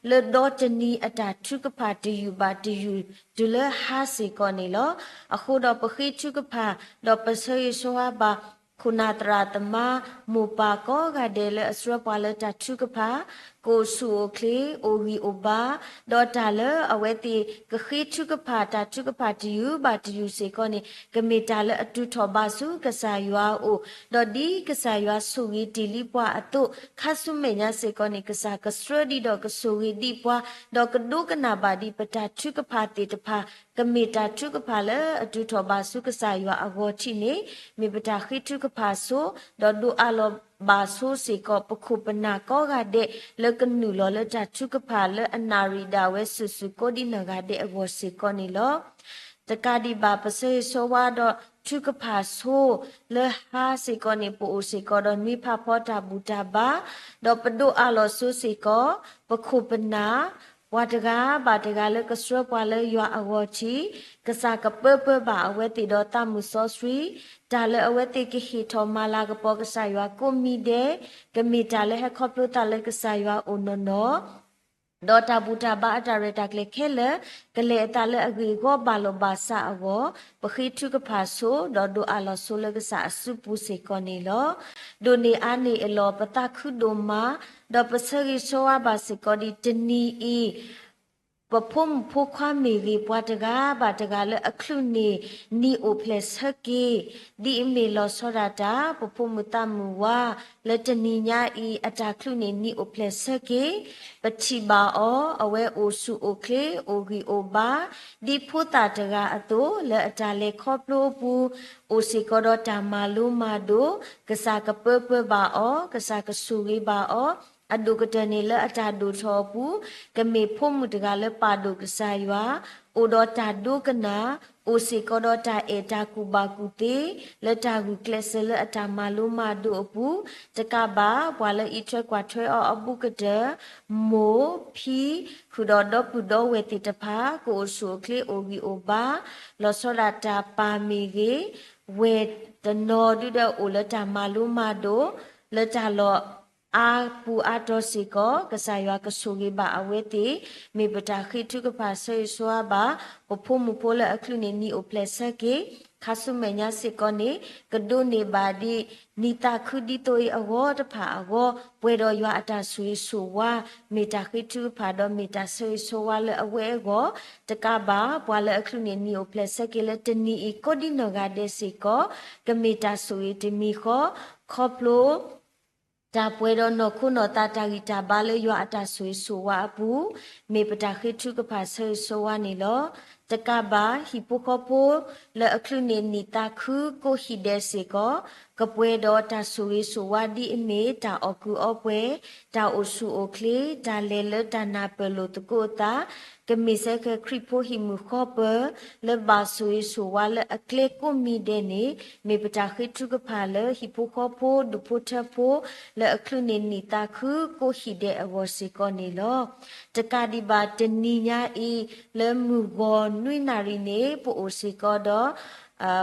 လၢဒီတနံၤအတၢ်ထုကဖၣ်တယုၢ်ဘၣ်တယုၢ်တုၤလၢဟါစ့ၢ်ကီးန့ၣ်လီၤ. အဃိဒီးပဃ့ထုကဖၣ် ဒီးပဆၢဂ့ၤဆၢဝါဘၣ် ခိၣ်နၢ်သရၣ်သမါ မိၢ်ပၢ်ကိးဂၤဒဲးလၢအဆှၢပှၤလၢတၢ်ထုကဖၣ် ကအိၣ်ဆူၣ်အိၣ်ချ့ အိၣ်ဂံၢ်အိၣ်ဘါ ဒီးတၢ်လၢအဝဲသ့ၣ်ကဃ့ထုကဖၣ် တၢ်ထုကဖၣ်တယုၢ်ဘၣ်တယုၢ်စ့ၢ်ကီးန့ၣ် ကမ့ၢ်တၢ်လၢအတုၤထီၣ်ဘၣ်ဆူကစၢ်ယွၤအအိၣ်, ဒီးဒ်ကစၢ်ယွၤဆိၣ်ဂ့ၤတ့ၢ်လံပှၤအသိး ခါဆူမဲာ်ညါစ့ၢ်ကီးန့ၣ် ကစၢ်ကဆှၢဒံးဒီးကဆိၣ်ဂ့ၤဒံးပှၤ, ဒီးကဒိကနၣ်ဘၣ်ဒံးပတၢ်ထုကဖၣ်သ့ၣ်တဖၣ် ကမ့ၢ်တၢ်ထုကဖၣ်လၢအတုၤထီၣ်ဘၣ်ဆူကစၢ်ယွၤအဂီၢ်ထံးန့ၣ် မ့ၢ်ပတၢ်ဃ့ထုကဖၣ်ဆိ ဒီးဒိးအးလီၤဘၣ်ဆိစ့ၢ်ကီး ပခိၣ်ပနၢ်ကိးဂၤဒဲး လၢကနုာ်လီၤလၢတၢ်ထုကဖၣ်လၢအနၣ်ရံၣ်ဒၣ်ဝဲစုာ်စုာ်ကိးဒံနီၢ်ဂၤဒဲးအဂီၢ်စ့ၢ်ကီးန့ၣ်လီၤ. တကးဒံးဘၣ် ပဆၢဂ့ၤဆၢဝါဒီးထုကဖၣ်ဆိ လၢဟါစ့ၢ်ကီးန့ၣ် ပအိၣ်စ့ၢ်ကီးဒီးနွံဖးဖီတၢ်ဘူၣ်တၢ်ဘါ, ဒီးပဒိးအးလီၤဆိစ့ၢ်ကီး ပခိၣ်ပနၢ် ပှၤတဂၤဘၣ်တဂၤလၢကဆှၢပှၤလၢယွၤအဂီၢ်ထံး, ကစၢ်ကပၢပၢဘၣ်အဝဲသ့ၣ်ဒီးသးမုၢ်စီဆှံ, တၢ်လၢအဝဲသ့ၣ်ကဟ့ၣ်ထီၣ်မၤလၤကပီၤကစၢ်ယွၤကိးမံၤဒဲး, ကမ့ၢ်တၢ်လၢဟဲခီဖျိသးလၢကစၢ်ယွၤအအိၣ်နီၢ်နီၢ် ဒီးတၢ်ဘူၣ်တၢ်ဘါအတၢ်ရဲၣ်တၢ်ကျဲၤခဲလၢာ် ကလဲၤအသးလၢအဂ့ၢ်အဂီၢ်ဘၣ်လီၢ်ဘၣ်စးအဂီၢ်, ပဃ့ထုကဖၣ်ဆိ ဒီးဒိးအးလီၤဆိလၢကစၢ်အစုပူၤစ့ၢ်ကီးန့ၣ်လီၤ. ဒိးန့ၢ်အါန့ၢ်အလီၢ် ပသးခုဒိၣ်မး, ဒီးပဆၢဂ့ၤဆၢဝါဘၣ်စ့ၢ်ကီးဒံးတနံၤအံၤ ပဖိမုၣ်ဖိခွါမ့ၢ်ဂ့ၤ ပှၤတဂၤဘၣ်တဂၤလၢအချုးန့ၢ် နံၣ်အိၣ်ဖျဲၣ်ဆၢက့ၤ, ဒ်အမ့ၢ်လီၤဆီဒၣ်တၢ် ပဖိမုၣ်သးမုၣ်ဝါ လၢတနံၤညါအံၤ အတၢ်ချုးန့ၢ်နံၣ်အိၣ်ဖျဲၣ်ဆၢက့ၤ, ပထံၣ်ဘၣ်အီၤ အဝဲအိၣ်ဆူၣ်အိၣ်ချ့ အိၣ်ဂံၢ်အိၣ်ဘါ ဒ်ဖိသၣ်တဂၤအသိး လၢအတၢ်လဲၤခီဖျိအပူၤ အိၣ်စ့ၢ်ကီးဒီးတၢ်မၤလိမၤဒိး, ကစၢ်ကပၢပၢဘၣ်အီၤ, ကစၢ်ကဆိၣ်ဂ့ၤဘၣ်အီၤ, အဒိၣ်ကတၢၢ်န့ၣ်လၢအတၢ်ဒိၣ်ထီၣ်အပူၤ ကမ့ၢ်ဖိမုၣ်တဂၤလၢပာ်ဒိၣ်ကစၢ်ယွၤ, အိၣ်ဒီးတၢ်ဒိကနၣ်, အိၣ်စ့ၢ်ကီးဒီးတၢ်အဲၣ်တၢ်ကူၣ်ဘၣ်ကူၣ်သ့ လၢတၢ်ဂုာ်ကျဲးစၢးလၢအတၢ်မၤလိမၤဒိးအပူၤ, တကးဘၣ် ပှၤလၢအံးထွဲကွၢ်ထွဲအီၤအဘူးကတၢၢ်, မိၢ်, ဖံ, ဃုာ်ဒီးဒီပုၢ်ဒီဝဲၢ်သ့ၣ်တဖၣ် ကအိၣ်ဆူၣ်အိၣ်ချ့အိၣ်ဂံၢ်အိၣ်ဘါ, လီၤဆီဒၣ်တၢ်ပာ်မ့ၢ်ဂ့ၤ, ဝဲၢ်တနီၤဒုဒီးအိၣ်လၢတၢ်မၤလိမၤဒိး လၢတၢ်လီၢ်အါပူၤအါတီၤစ့ၢ်ကီး ကစၢ်ယွၤကဆိၣ်ဂ့ၤဘၣ်အဝဲသ့ၣ်, မ့ၢ်ပတၢ်ဃ့ထုကဖၣ်ဆၢဂ့ၤဆၢဝါဘၣ် ပဖိမုၣ်ဖိလၢအချုးန့ၢ်နံၣ်အိၣ်ဖျဲၣ်ဆၢက့ၤ, ခါဆူမဲာ်ညါစ့ၢ်ကီးန့ၣ် ကဒိးန့ၢ်ဘၣ်ဒ် နံၣ်သးခုဒ်သိးအံၤအဂီၢ်တဖၣ်အဂီၢ် ပှဲၤဒီးယွၤအတၢ်ဆိၣ်ဂ့ၤဆိၣ်ဝါ, မ့ၢ်တၢ်ဃ့ထုကဖၣ်ဒီးမ့ၢ်တၢ်ဆၢဂ့ၤဆၢဝါလၢအဝဲအဂီၢ်, တကးဘၣ် ပှၤလၢအချုးန့ၢ်နံၣ်အိၣ်ဖျဲၣ်ဆၢက့ၤလၢတနံၤအံၤကိးဒ်နီၢ်ဂၤဒဲးစ့ၢ်ကီး ကမ့ၢ်တၢ်ဆိၣ်ဂ့ၤတမံၤဃီ, ခီဖျိ တၢ်ပှဲၤဒီးနီၢ်ခိနီၢ်သးတၢ်ဂံၢ်တၢ်ဘါလၢယွၤအတၢ်ဆိၣ်ဂ့ၤဆိၣ်ဝါအပူၤ, မ့ၢ်ပတၢ်ဃ့ထုကဖၣ်ဆၢဂ့ၤဆၢဝါန့ၣ်လီၤ. တကးဘၣ် ဟံၣ်ဖိဃီဖိလၢအချုးန့ၢ်နံၣ်သးခုကိးဟံၣ်ဒဲးစ့ၢ်ကီး ကပှဲၤဒီးတၢ်ဆိၣ်ဂ့ၤဆိၣ်ဝါဒ်အမ့ၢ် တၢ်အီၣ်ကုးအီပှဲၤ, တၢ်အိၣ်ဆူၣ်အိၣ်ချ့, တၢ်လဲၤလၢတၢ်နၢ်ပၢၢ်လိာ်သကိးအသး, ကမ့ၢ်စ့ၢ်ကီးခရံာ်ဖိဟံၣ်မုၢ်ဃီပၢၤ လၢဘၣ်ဆိၣ်ဂ့ၤဆိၣ်ဝါလၢအကျဲကိးမံၤဒဲးန့ၣ် မ့ၢ်ပတၢ်ဃ့ထုကဖၣ်လၢဟံၣ်ဖိဃီဖိဒူၣ်ဖိထၢဖိ လၢအချုးန့ၢ်နံၣ်သးခုကိးဟံၣ်ဒဲးအဂီၢ်စ့ၢ်ကီးန့ၣ်လီၤ. တကးဒံးဘၣ်တနံၤညါအံၤ လၢမုၢ်ဂီၤနွံနၣ်ရံၣ်န့ၣ် ပအိၣ်စ့ၢ်ကီးဒီး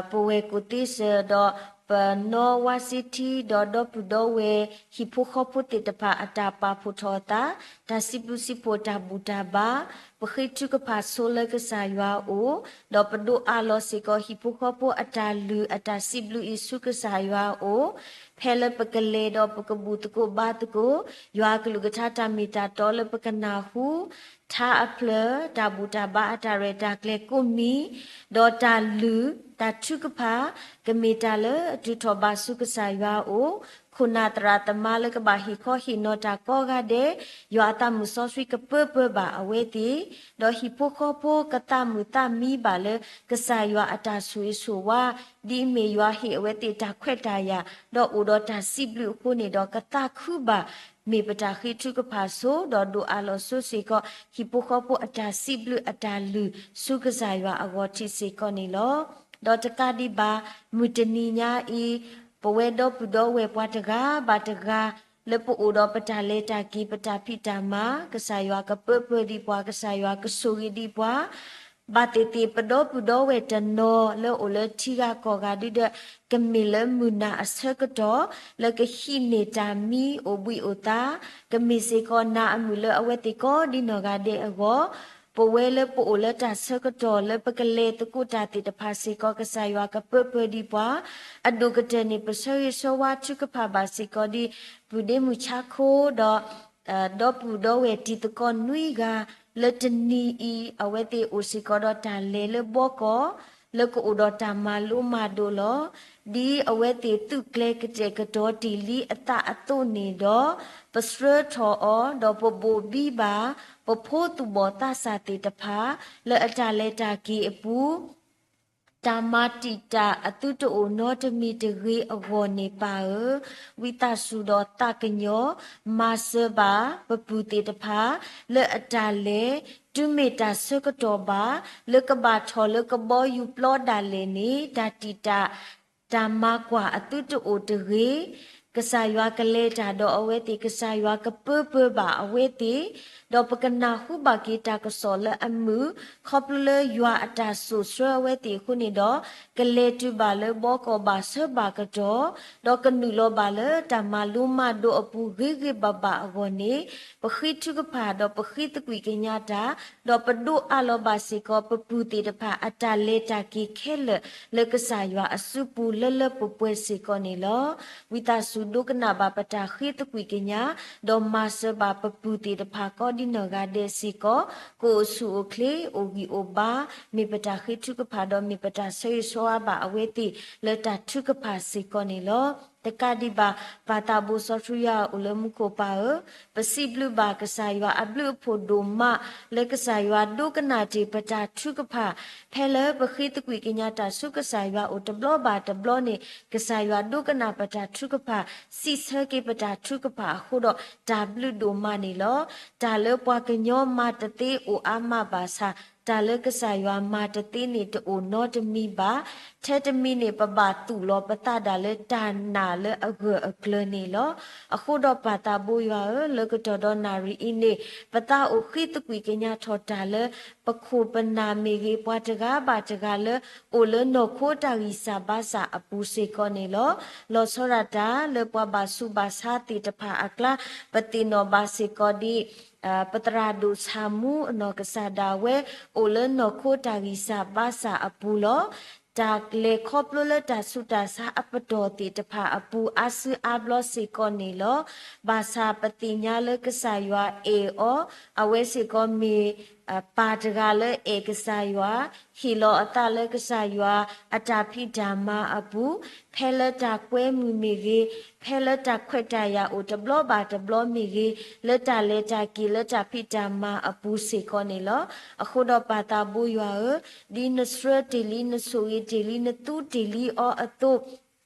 ပဝဲၢ်ကိၣ်သ့စၢၤဒီး ပနီၢ်ဝါစ့ထံ ဒီးဒီပုၢ်ဒီဝဲၢ် ဟံၣ်ဖိဃီဖိသ့ၣ်တဖၣ်အတၢ်ပာ်ဖှိၣ်ထီၣ်အသး, တၢ်စံးဘျုးစံးဖှိၣ်တၢ်ဘူၣ်တၢ်ဘါ, ပဃ့ထုကဖၣ်ဆိလၢကစၢ်ယွၤအအိၣ်, ဒီးပဒိးအးလီၤစ့ၢ်ကီးဟံၣ်ဖိဃီဖိအတၢ်လုၢ်အတၢ်စံးဘျုးအံၤဆူကစၢ်ယွၤအအိၣ်, ဖဲလၢပကလဲၤဒီးပကဘူၣ်သကိးဘါသကိး ယွၤအကလုၢ်ကထါတၢ်မ့ၢ်တၢ်တီလၢပကနၢ်ဟူ ထါအဖျၢၣ် တၢ်ဘူၣ်တၢ်ဘါအတၢ်ရဲၣ်တၢ်ကျဲၤကိးမံၤ, ဒီးတၢ်လုၢ်တၢ်ထုကဖၣ် ကမ့ၢ်တၢ်လၢအတုၤထီၣ်ဘၣ်ဆူကစၢ်ယွၤအအိၣ်, ခိၣ်နၢ်သရၣ်သမါလၢကဘၣ်ဟ့ၣ်ခီဟ့ၣ်နီၤတၢ်ကိးဂၤဒဲး, ယွၤအသးမုၢ်စီဆှံကပၢပၢဘၣ်အဝဲသ့ၣ်, ဒီးဟံၣ်ဖိဃီဖိကသးမုာ်သးမံဘၣ်လၢ ကစၢ်ယွၤအတၢ်ဆိၣ်ဂ့ၤဆိၣ်ဝါ, ဒ်အမ့ၢ်ယွၤဟ့ၣ်အဝဲသ့ၣ်တၢ်ခွဲးတၢ်ယာ်, ဒီးအိၣ်ဒီးတၢ်စံးဘျုးအဃိန့ၣ်ဒီး ကသးခုဘၣ် မ့ၢ်ပတၢ်ဃ့ထုကဖၣ်ဆိ ဒီးဒိးအးလီၤဆိစ့ၢ်ကီး ဟံၣ်ဖိဃီဖိအတၢ်စံးဘျုးအတၢ်လုၢ်ဆူကစၢ်ယွၤအဂီၢ်ထံးစ့ၢ်ကီးန့ၣ်လီၤ. ဒီးတကးဒံးဘၣ် မုၢ်တနံၤညါအံၤ ပဝဲဒီပုၢ်ဒီဝဲၢ်ပှၤတဂၤဘၣ်တဂၤ လၢပအိၣ်ဒီးပတၢ်လဲၤတၢ်က့ၤ ပတၢ်ဖံးတၢ်မၤ ကစၢ်ယွၤကပၢပၢဒံးပှၤ ကစၢ်ယွၤကဆိၣ်ဂ့ၤဒံးပှၤ ဘၣ်သ့ၣ်သ့ၣ် ပဒီပုၢ်ဒီဝဲၢ်တနီၤလၢအိၣ်လၢထံဂၤကီၢ်ဂၤဒုဒီး ကမ့ၢ်လၢမုၢ်နၤအဆၢကတီၢ် လၢကဟံးန့ၢ်တၢ်မံအိၣ်ဘှံးအိၣ်သါ, ကမ့ၢ်စ့ၢ်ကီးနၤအမုာ်လၢအဝဲသ့ၣ်ကိးဒ်နီၢ်ဂၤဒဲးအဂီၢ်, ပဝဲလၢပအိၣ်လၢတၢ်ဆၢကတီၢ်လၢပကလဲၤသကိးတၢ်သ့ၣ်တဖၣ်စ့ၢ်ကီး ကစၢ်ယွၤကပၢပၢဒံးပှၤ, အဒိၣ်ကတၢၢ်န့ၣ် ပဆၢဂ့ၤဆၢဝါထုကဖၣ်ဘၣ်စ့ၢ်ကီးဒ် ပုၢ်ဒ့မုၣ်ဆါခိဒီး ဒီပုၢ်ဒီဝဲၢ်တံၤသကိးနွံဂၤ လၢတနံၤအံၤ အဝဲသ့ၣ်အိၣ်စ့ၢ်ကီးဒီးတၢ်လဲၤလၢဘီကီၢ် လၢကအိၣ်ဒီးတၢ်မၤလိမၤဒိးလီၤ. ဒ်အဝဲသ့ၣ်သုးကျဲၤကတဲာ်ကတီၤတ့ၢ်လံအသးအသိးန့ၣ်ဒီး ပဆှၢထီၣ်အီၤ ဒီးပဘိၣ်ဘံဘၣ် ပဖိသူၣ်ဘီၣ်သးစၢ်သ့ၣ်တဖၣ် လၢအတၢ်လဲၤတၢ်က့ၤအပူၤ တၢ်မၤတံာ်တာ်အသုတအိၣ်နီတမံၤတဂ့ၤအဂီၢ်န့ၣ် ပၢ်ဧၢ, ဝံသးစူၤဒီးသးကညီၤ မၤစၢၤဘၣ်ပပုၢ်သ့ၣ်တဖၣ် လၢအတၢ်လဲၤ တုၤမ့ၢ်တၢ်ဆၢကတီၢ်ဘၣ် လၢကဘၣ်ထီၣ်လၢကဘီယူၤပျီဒၣ်လဲာ်န့ၣ် တၢ်တံာ်တာ် တၢ်မၤကွၢ်အသုတအိၣ်တဂ့ၤ. ကစၢ်ယွၤကလဲၤတၢ်ဒီးအဝဲသ့ၣ်, ကစၢ်ယွၤကပၢပၢဘၣ်အဝဲသ့ၣ်, ဒီးပကနၢ်ဟူဘၣ်က့ၤတၢ်ကစီၣ်လၢအမုာ်, ခီဖျိလၢယွၤအတၢ်စိာ်ဆှၢအဝဲသ့ၣ်အဃိန့ၣ်ဒီး, ကလဲၤတုၤဘၣ်လၢဘီကီၢ်ဘၣ်ဆၢဘၣ်ကတီၢ်, ဒီးကနုာ်လီၤဘၣ်လၢတၢ်မၤလိမၤဒိးအပူၤဂ့ၤဂ့ၤဘၣ်ဘၣ်အဂီၢ်န့ၣ်, ပဃ့ထုကဖၣ်ဒီးပဃ့သကွံၢ်ကညးတၢ်, ဒီးပဒိးအးလီၤဘၣ်စ့ၢ်ကီး ပပုၢ်သ့ၣ်တဖၣ်အတၢ်လဲၤတၢ်က့ၤခဲလၢာ် လၢကစၢ်ယွၤအစုပူၤလၢလၢပှဲၤပှဲၤစ့ၢ်ကီးန့ၣ်လီၤ. ဝံသးစူၤဒိကနၣ်ဘၣ်ပတၢ်ဃ့သကွံၢ်ကညး, ဒီးမၤစၢၤဘၣ်ပပုၢ်သ့ၣ်တဖၣ်ကိးဒ်နီၢ်ဂၤဒဲးစ့ၢ်ကီး, ကအိၣ်ဆူၣ်အိၣ်ချ့ အိၣ်ဂံၢ်အိၣ်ဘါ, မ့ၢ်ပတၢ်ဃ့ထုကဖၣ်ဒီးမ့ၢ်ပတၢ်ဆၢဂ့ၤဆၢဝါဘၣ်အဝဲသ့ၣ်လၢတၢ်ထုကဖၣ်စ့ၢ်ကီးန့ၣ်လီၤ. တကးဒံးဘၣ် ပၢ်သးဘိစီဆှံယွၤအိၣ်လၢမူခိၣ်ပၢ်ဧၢ, ပစံးဘျုးဘၣ်ကစၢ်ယွၤအဘျုးအဖှိၣ်ဒိၣ်မး လၢကစၢ်ယွၤဒိကနၣ်တ့ၢ်ပတၢ်ထုကဖၣ်, ဖဲလၢပဃ့သကွံၢ်ကညးတၢ်ဆူကစၢ်ယွၤအိၣ်တဘျီဘၣ်တဘျီန့ၣ်, ကစၢ်ယွၤဒိကနၣ်ပတၢ်ထုကဖၣ်, စံးဆၢက့ၤပတၢ်ထုကဖၣ်အဃိဒီး တၢ်ဘျုးဒိၣ်မးန့ၣ်လီၤ. တၢ်လၢပှၤကညီမၤတသ့အိၣ်အါမးဘၣ်ဆၣ် တၢ်လၢကစၢ်ယွၤမၤတသ့န့ၣ် တအိၣ်နီတမံၤဘၣ်. ထဲတမံၤန့ၣ် ပဘၣ်သူၣ်လီၤပသးဒၣ်လၢတၢ်နာ်လၢအဂၢၢ်အကျၢၤန့ၣ်လီၤ. အဃိဒီးပၢ်သးဘိယွၤဧၢ, လၢကတီၢ်ဒီးနၣ်ရံၣ်အံၤန့ၣ် ပသးအိၣ်ဃ့သကွံၢ်ကညးထီၣ်တၢ်လၢ ပခိၣ်ပနၢ်မ့ၢ်ဂ့ၤ, ပှၤတဂၤဘၣ်တဂၤလၢအိၣ်လၢနီၢ်ခိတၢ်ဂံၢ်စၢ်ဘါစၢ်အပူၤစ့ၢ်ကီးန့ၣ်လီၤ. လီၤဆီဒၣ်တၢ်လၢပှၤဘၣ်ဆူးဘၣ်ဆါသ့ၣ်တဖၣ်အကျါ ပသ့ၣ်နီၣ်ဘၣ်စ့ၢ်ကီးဒ် ပသရၣ်ဒိၣ်ဆၣ်မူအနီၢ်ကစၢ်ဒၣ်ဝဲ အိၣ်လၢနီၢ်ခိတၢ်ဂံၢ်စၢ်ဘါစၢ်အပူၤလီၤ. တၢ်လဲၤခီဖျိလၢတၢ်ဆူးတၢ်ဆါအပတီၢ်သ့ၣ်တဖၣ်အပူၤ အါစုအါဘျီစ့ၢ်ကီးန့ၣ်လီၤ. ဘၣ်ဆၣ်ပသ့ၣ်ညါလၢကစၢ်ယွၤအဲၣ်အီၤ, အဝဲစ့ၢ်ကီးမ့ၢ် ပၢ်တဂၤလၢအဲၣ်ကစၢ်ယွၤ, ဟ့ၣ်လီၤအသးလၢကစၢ်ယွၤအတၢ်ဖံးတၢ်မၤအပူၤ, ဖဲလၢတၢ်ကွဲမုာ်မ့ၢ်ဂ့ၤ, ဖဲလၢတၢ်ခွဲးတၢ်ယာ်အိၣ်တဘျီဘၣ်တဘျီမ့ၢ်ဂ့ၤ, လၢတၢ်လဲၤတၢ်က့ၤလၢတၢ်ဖံးတၢ်မၤအပူၤစ့ၢ်ကီးန့ၣ်လီၤ. အဃိဒီးပၢ်သးဘိယွၤဧၢ, ဒ်နဆှၢတ့ၢ်လံ နဆိၣ်ဂ့ၤတ့ၢ်လံ နသူတ့ၢ်လံအီၤအသိး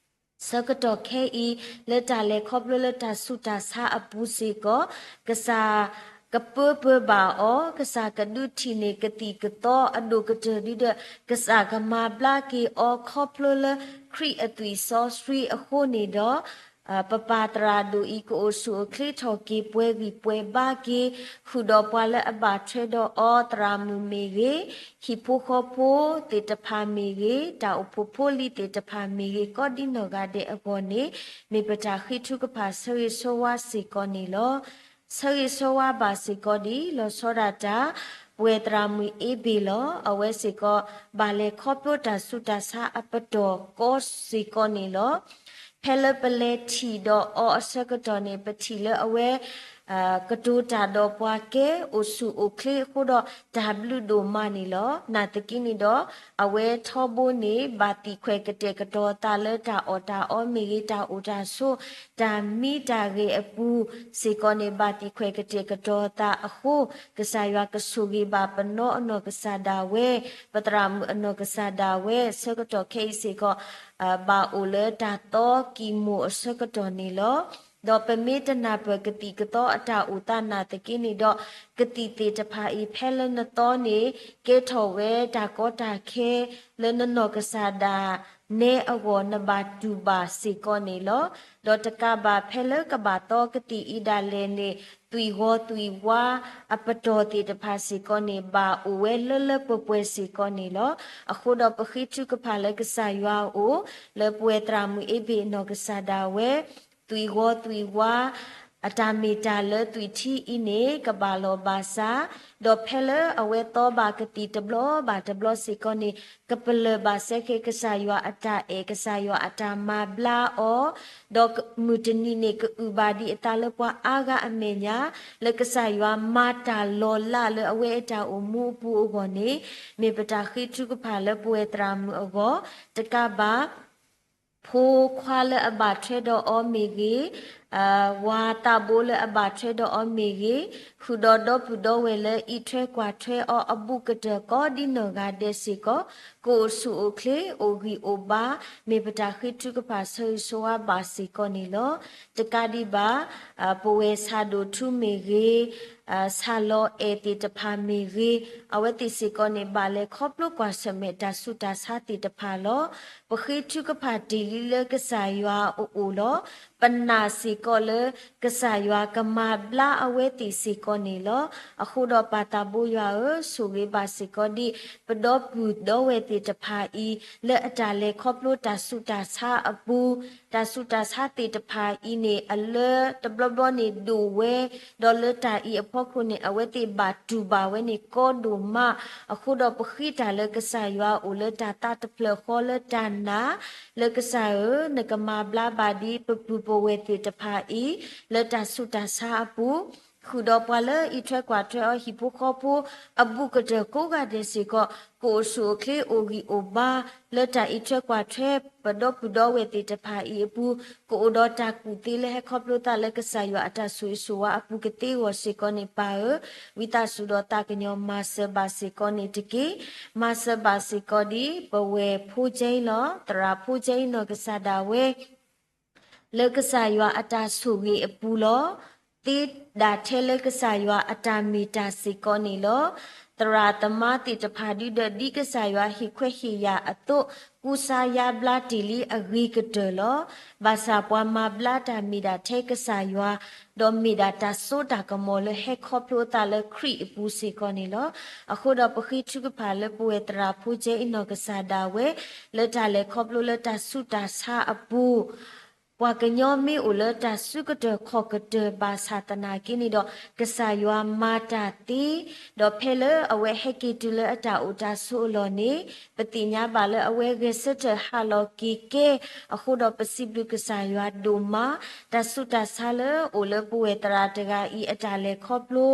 ဆၢကတီၢ်ခဲအံၤ လၢတၢ်လဲၤခီဖျိလၢတၢ်ဆူးတၢ်ဆါအပူၤစ့ၢ်ကီး ကစၢ်ကပၢပၢဘၣ်အီၤ, ကစၢ်ကဒုးထံၣ်န့ၢ်ကသံၣ်ကသီအဒိၣ်ကတၢၢ်ဒုဒီး ကစၢ်ကမၤဘျါက့ၤအီၤခီဖျိလၢခရံာ်အသွံၣ်စီဆှံအဃိန့ၣ်ဒီး ပပၢ်သရၣ်ဒိၣ်အံၤ ကအိၣ်ဆူၣ်အိၣ်ချ့ထီၣ်က့ၤ ပှဲၤဂံၢ်ပှဲၤဘါက့ၤ ဃုာ်ဒီးပှၤလၢအဘၣ်ထွဲဒီးအီၤ သရၣ်မုၣ်မ့ၢ်ဂ့ၤ, ဟံၣ်ဖိဃီဖိသ့ၣ်တဖၣ်မ့ၢ်ဂ့ၤ, တၢ်အိၣ်ဖှိၣ်ဖိလံၤသ့ၣ်တဖၣ်မ့ၢ်ဂ့ၤ ကိးဒ်နီၢ်ဂၤဒဲးအဂီၢ်န့ၣ် မ့ၢ်ပတၢ်ဃ့ထုကဖၣ်ဆၢဂ့ၤဆၢဝါစ့ၢ်ကီးန့ၣ်လီၤ. ဆၢဂ့ၤဆၢဝါဘၣ်စ့ၢ်ကီးဒ် လီၤဆီဒၣ်တၢ် ပဝဲၢ်သရၣ်မုၣ်အ့ဘ့ၣ်လီၤ. အဝဲစ့ၢ်ကီး ဘၣ်လဲၤခီဖျိတၢ်ဆူးတၢ်ဆါအပတီၢ်ကီစ့ၢ်ကီးန့ၣ်လီၤ. ဖဲလၢပလဲၤထံၣ်ဒီးအီၤအဆၢကတီၢ်န့ၣ် ပထံၣ်လၢအဝဲ ကတိၤတၢ်ဒီးပှၤကဲ အိၣ်ဆူၣ်အိၣ်ချ့အဃိဒီး တၢ်ဘျုးဒိၣ်မးန့ၣ်လီၤ. နာ်သက့န့ၣ်ဒီး အဝဲထီဘိန့ၣ် ဘၣ်သံၣ်ခွဲးကတဲာ်ကတီၤသးလၢတၢ်အီၣ်တၢ်အီမ့ၢ်ဂ့ၤ, တၢ်အိၣ်တၢ်ဆိး, တၢ်မံတၢ်ဂဲၤအပူၤစ့ၢ်ကီးန့ၣ် ဘၣ်သံၣ်ခွဲးကတဲာ်ကတီၤသးအဃိ ကစၢ်ယွၤကဆိၣ်ဂ့ၤဘၣ်ပနီၢ်အနီၢ်ကစၢ်ဒၣ်ဝဲ, ပသရၣ်မုၣ်အနီၢ်ကစၢ်ဒၣ်ဝဲ ဆၢကတီၢ်ခဲအံၤစ့ၢ်ကီး ဘၣ်အိၣ်လၢတၢ်သီကံၢ်မိၢ်အဆၢကတီၢ်န့ၣ်လီၤ. ဒီးပမ့ၢ်တနၢ်ပၢၢ်ကသံၣ်ကသီအတၢ်အိၣ်သးနာ်သက့န့ၣ်ဒီး ကသံၣ်သ့ၣ်တဖၣ်အံၤ ဖဲလၢနသီန့ၣ် ကဲထီၣ်ဝဲတၢ်ကီတၢ်ခဲ လၢနနီၢ်ကစၢ်ဒၣ်နဲအဂီၢ် နဘၣ်တူၢ်ဘၣ်စ့ၢ်ကီးန့ၣ်လီၤ. ဒီးတကးဘၣ် ဖဲလၢကဘၣ်သီကသံၣ်အံၤဒၣ်လဲာ်န့ၣ် သွံၣ်ဂီၤသွံၣ်ဝါအပတီၢ်သ့ၣ်တဖၣ်စ့ၢ်ကီးန့ၣ် ဘၣ်အိၣ်ဝဲလၢလၢပှဲၤပှဲၤစ့ၢ်ကီးန့ၣ်လီၤ. အဃိဒီးပဃ့ထုကဖၣ်လၢကစၢ်ယွၤအအိၣ် လၢပဝဲၢ်သရၣ်မုၣ်အ့ဘ့ၣ်အနီၢ်ကစၢ်ဒၣ်ဝဲ သွံၣ်ဂီၤသွံၣ်ဝါ အတၢ်မ့ၢ်တၢ်လၢသွံၣ်ထံအံၤန့ၣ် ကဘၣ်လီၢ်ဘၣ်စး, ဒီးဖဲလၢအဝဲသီဘၣ်ကသံၣ်တဘျီဘၣ်တဘျီစ့ၢ်ကီးန့ၣ် ကပလၢၢ်ဘၣ်စဲဃဲၤကစၢ်ယွၤအတၢ်အဲၣ် ကစၢ်ယွၤအတၢ်မၤဘျါအီၤ, ဒီးမုၢ်တနံၤန့ၣ် ကအုၣ်ဘၣ်ဒံးအသးလၢပှၤအါဂၤအမဲာ်ညါ လၢကစၢ်ယွၤမၤတၢ်လီၤလးလၢအဝဲအတၢ်အိၣ်မူအပူၤအဂီၢ်န့ၣ် မ့ၢ်ပတၢ်ဃ့ထုကဖၣ်လၢပဝဲၢ်သရၣ်မုၣ်အဂီၢ်, တကးဘၣ် ဖိခွါလၢအဘၣ်ထွဲဒီးအီၤမ့ၢ်ဂ့ၤ, ဝၤသးဘိလၢအဘၣ်ထွဲဒီးအီၤမ့ၢ်ဂ့ၤ, ဃုာ်ဒီးဒီပုၢ်ဒီဝဲၢ်လၢအံးထွဲကွၢ်ထွဲအီၤအဘူးကတၢၢ်ကိးဒ်နီၢ်ဂၤဒဲးစ့ၢ်ကီး, ကအိၣ်ဆူၣ်အိၣ်ချ့ အိၣ်ဂံၢ်အိၣ်ဘါ, မ့ၢ်ပတၢ်ဃ့ထုကဖၣ်ဆၢဂ့ၤဆၢဝါဘၣ်စ့ၢ်ကီးန့ၣ်လီၤ. တကးဒံးဘၣ် ပဝဲၢ်ဆၣ်ဒိၣ်ထူမ့ၢ်ဂ့ၤ, ဆၣ်လီၤအဲၣ်သ့ၣ်တဖၣ်မ့ၢ်ဂ့ၤ, အဝဲသ့ၣ်စ့ၢ်ကီးန့ၣ် ဘၣ်လဲၤခီဖျိကွၢ်ဆၢၣ်မဲာ်တၢ်ဆူးတၢ်ဆါသ့ၣ်တဖၣ်လီၤ. ပဃ့ထုကဖၣ်တ့ၢ်လံလၢကစၢ်ယွၤအအိၣ်လီၤ. ပနာ်စ့ၢ်ကီးလၢကစၢ်ယွၤကမၤဘျါအဝဲသ့ၣ်စ့ၢ်ကီးန့ၣ်လီၤ. အဃိဒီးပၢ်သးဘိယွၤဧၢ, ဆိၣ်ဂ့ၤဘၣ်စ့ၢ်ကီးဒ် ပဒီပုၢ်ဒီဝဲၢ်သ့ၣ်တဖၣ်အံၤ လၢအတၢ်လဲၤခီဖျိတၢ်ဆူးတၢ်ဆါအပူၤ, တၢ်ဆူးတၢ်ဆါသ့ၣ်တဖၣ်အံၤန့ၣ် အလၢတဘျီဘျီန့ၣ်ဒိၣ်ဝဲ, ဒီးလၢတၢ်အံၤအဖီခိၣ်န့ၣ် အဝဲသ့ၣ်ဘၣ်တူၢ်ဘၣ်ဝဲန့ၣ်ကီဒိၣ်မး, အဃိဒီးပဃ့တၢ်လၢကစၢ်ယွၤအိၣ်လၢတၢ်သးတဖျၢၣ်ဃီလၢတၢ်နာ်, လၢကစၢ်ဧၢ, နကမၤဘျါဘၣ်ဒ်ပပုၢ်ပဝဲၢ်သ့ၣ်တဖၣ်အံၤ လၢတၢ်ဆူးတၢ်ဆါအပူၤ ဃုာ်ဒီးပှၤလၢအံးထွဲကွၢ်ထွဲအီၤဟံၣ်ဖိဃီဖိအဘူးကတၢၢ်ကိးဂၤဒဲးစ့ၢ်ကီး ကအိၣ်ဆူၣ်အိၣ်ချ့အိၣ်ဂံၢ်အိၣ်ဘါ လၢတၢ်အံးထွဲကွၢ်ထွဲပဒီပုၢ်ဒီဝဲၢ်သ့ၣ်တဖၣ်အံၤအပူၤ ကအိၣ်ဒီးတၢ်ကူၣ်သ့လၢဟဲခီဖျိသးလၢကစၢ်ယွၤအတၢ်ဆိၣ်ဂ့ၤဆိၣ်ဝါအပူၤကသ့အဂီၢ်စ့ၢ်ကီးန့ၣ် ပၢ်ဧၢ, ဝံသးစူၤဒီးသးကညီၤမၤစၢၤဘၣ်စ့ၢ်ကီးန့ၣ်တက့ၢ်. မၤစၢၤဘၣ်စ့ၢ်ကီးဒ်ပဝဲၢ်ဖိကဲအံၤလီၤ, သရၣ်ဖိကဲအံၤနီၢ်ကစၢ်ဒၣ်ဝဲ လၢကစၢ်ယွၤအတၢ်ဆိၣ်ဂ့ၤအပူၤလီၤ. သ့ဒၣ်ထဲလၢကစၢ်ယွၤအတၢ်မ့ၢ်တၢ်စ့ၢ်ကီးန့ၣ်လီၤ. သရၣ်သမါသ့ၣ်တဖၣ်ဒုဒီး ဒ်ကစၢ်ယွၤဟ့ၣ်ခွဲးဟ့ၣ်ယာ်အသိး ကူစါယါဘျါတ့ၢ်လံအဂ့ၤကတၢၢ်လီၤ. ဘၣ်ဆၣ်ပှၤမၤဘျါတၢ်မ့ၢ်ဒၣ်ထဲကစၢ်ယွၤ ဒီးမ့ၢ်ဒၣ်တၢ်စိတၢ်ကမီၤလၢဟဲခီဖျိအသးလၢခရံာ်အပူၤစ့ၢ်ကီးန့ၣ်လီၤ. အဃိဒီးပဃ့ထုကဖၣ်လၢပဝဲၢ်သရၣ်ဖိကဲအံၤနီၢ်ကစၢ်ဒၣ်ဝဲ လၢတၢ်လဲၤခီဖျိလၢတၢ်ဆူးတၢ်ဆါအပူၤ ပှၤကညီမ့ၢ်အိၣ်လၢတၢ်စုကတၢၢ်ခီၣ်ကတၢၢ်ဘၣ်ဆၣ်သနာ်က့န့ၣ်ဒီး ကစၢ်ယွၤမၤတၢ်သ့, ဒီးဖဲလၢအဝဲဟဲက့ၤတုၤလၢအတၢ်အိၣ်တၢ်ဆိးအလီၢ်န့ၣ် ပသ့ၣ်ညါဘၣ်လၢအဝဲဂဲၤဆၢထၢၣ်ဟးလီၤက့ၤကဲ, အဃိဒီးပစံးဘျုးကစၢ်ယွၤဒိၣ်မး, တၢ်ဆူးတၢ်ဆါလၢအိၣ်လၢပဝဲၢ်သရၣ်တဂၤအံၤအတၢ်လဲၤခီဖျိ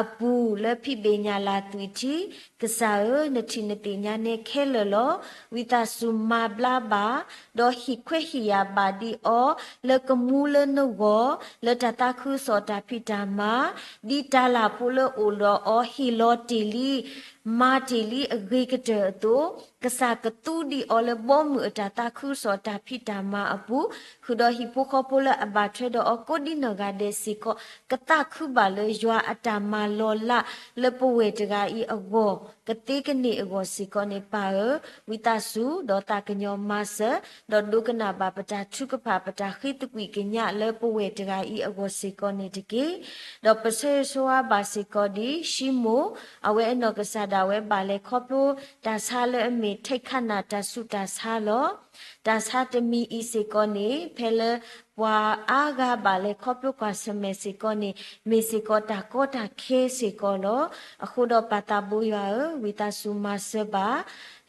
အပူၤလၢဖံးဘ့ၣ်ညၣ်လၢ်သွံၣ်ထံ ကစၢ်ဧၢ, နထံၣ်နသ့ၣ်ညါနဲခဲလၢာ်လီၤ. ဝံသးစူၤမၤဘျါဘၣ်, ဒီးဟ့ၣ်ခွဲးဟ့ၣ်ယာ်ဘၣ်ဒံးအီၤ လၢကမူလၢနဂီၢ်, လၢတၢ်သးခုကစီၣ်တၢ်ဖံးတၢ်မၤ, ဒ်တၢ်လၢ်ဖိလၢအိၣ်ဒီးအီၤဟ့ၣ်လီၤတ့ၢ်လံ မၤတ့ၢ်လံအဂ့ၤကတၢၢ်အသိး, ကစၢ်ကသူဒံးအီၤလၢဘီမုၢ်အတၢ်သးခုကစီၣ်တၢ်ဖံးတၢ်မၤအပူၤ, ဃုာ်ဒီးဟံၣ်ဖိဃီဖိလၢအဘၣ်ထွဲဒီးအီၤကိးဒ်နီၢ်ဂၤဒဲးစ့ၢ်ကီး ကသးခုဘၣ်လၢယွၤအတၢ်မၤလီၤလးလၢပဝဲၢ်တဂၤအံၤအဂီၢ် ကသ့ကန့ၢ်အဂီၢ်စ့ၢ်ကီးန့ၣ် ပၢ်ဧၢ, ဝံသးစူၤဒီးသးကညီၤမၤစၢၤ, ဒီးဒိကနၣ်ဘၣ်ပတၢ်ထုကဖၣ် ပတၢ်ဃ့သကွံၢ်ကညးလၢပဝဲၢ်တဂၤအံၤအဂီၢ်စ့ၢ်ကီးန့ၣ်တက့ၢ်. ဒီးပဆၢဂ့ၤဆၢဝါဘၣ်စ့ၢ်ကီးဒ် ၡံမိၣ်, အဝဲအနီၢ်ကစၢ်ဒၣ်ဝဲဘၣ်လဲၤခီဖျိတၢ်ဆါလၢအမ့ၢ်ထဲခးနၢ်တၢ်ဆူးတၢ်ဆါလီၤ. တၢ်ဆါတမံၤအံၤစ့ၢ်ကီးန့ၣ် ဖဲလၢပှၤအါဂၤဘၣ်လဲၤခီဖျိကွၢ်ဆၢၣ်မဲာ်စ့ၢ်ကီးန့ၣ် မ့ၢ်စ့ၢ်ကီးတၢ်ကီတၢ်ခဲစ့ၢ်ကီးလီၤ. အဃိဒီးပၢ်သးဘိယွၤဧၢ, ဝံသးစူၤမၤစၢၤဘၣ်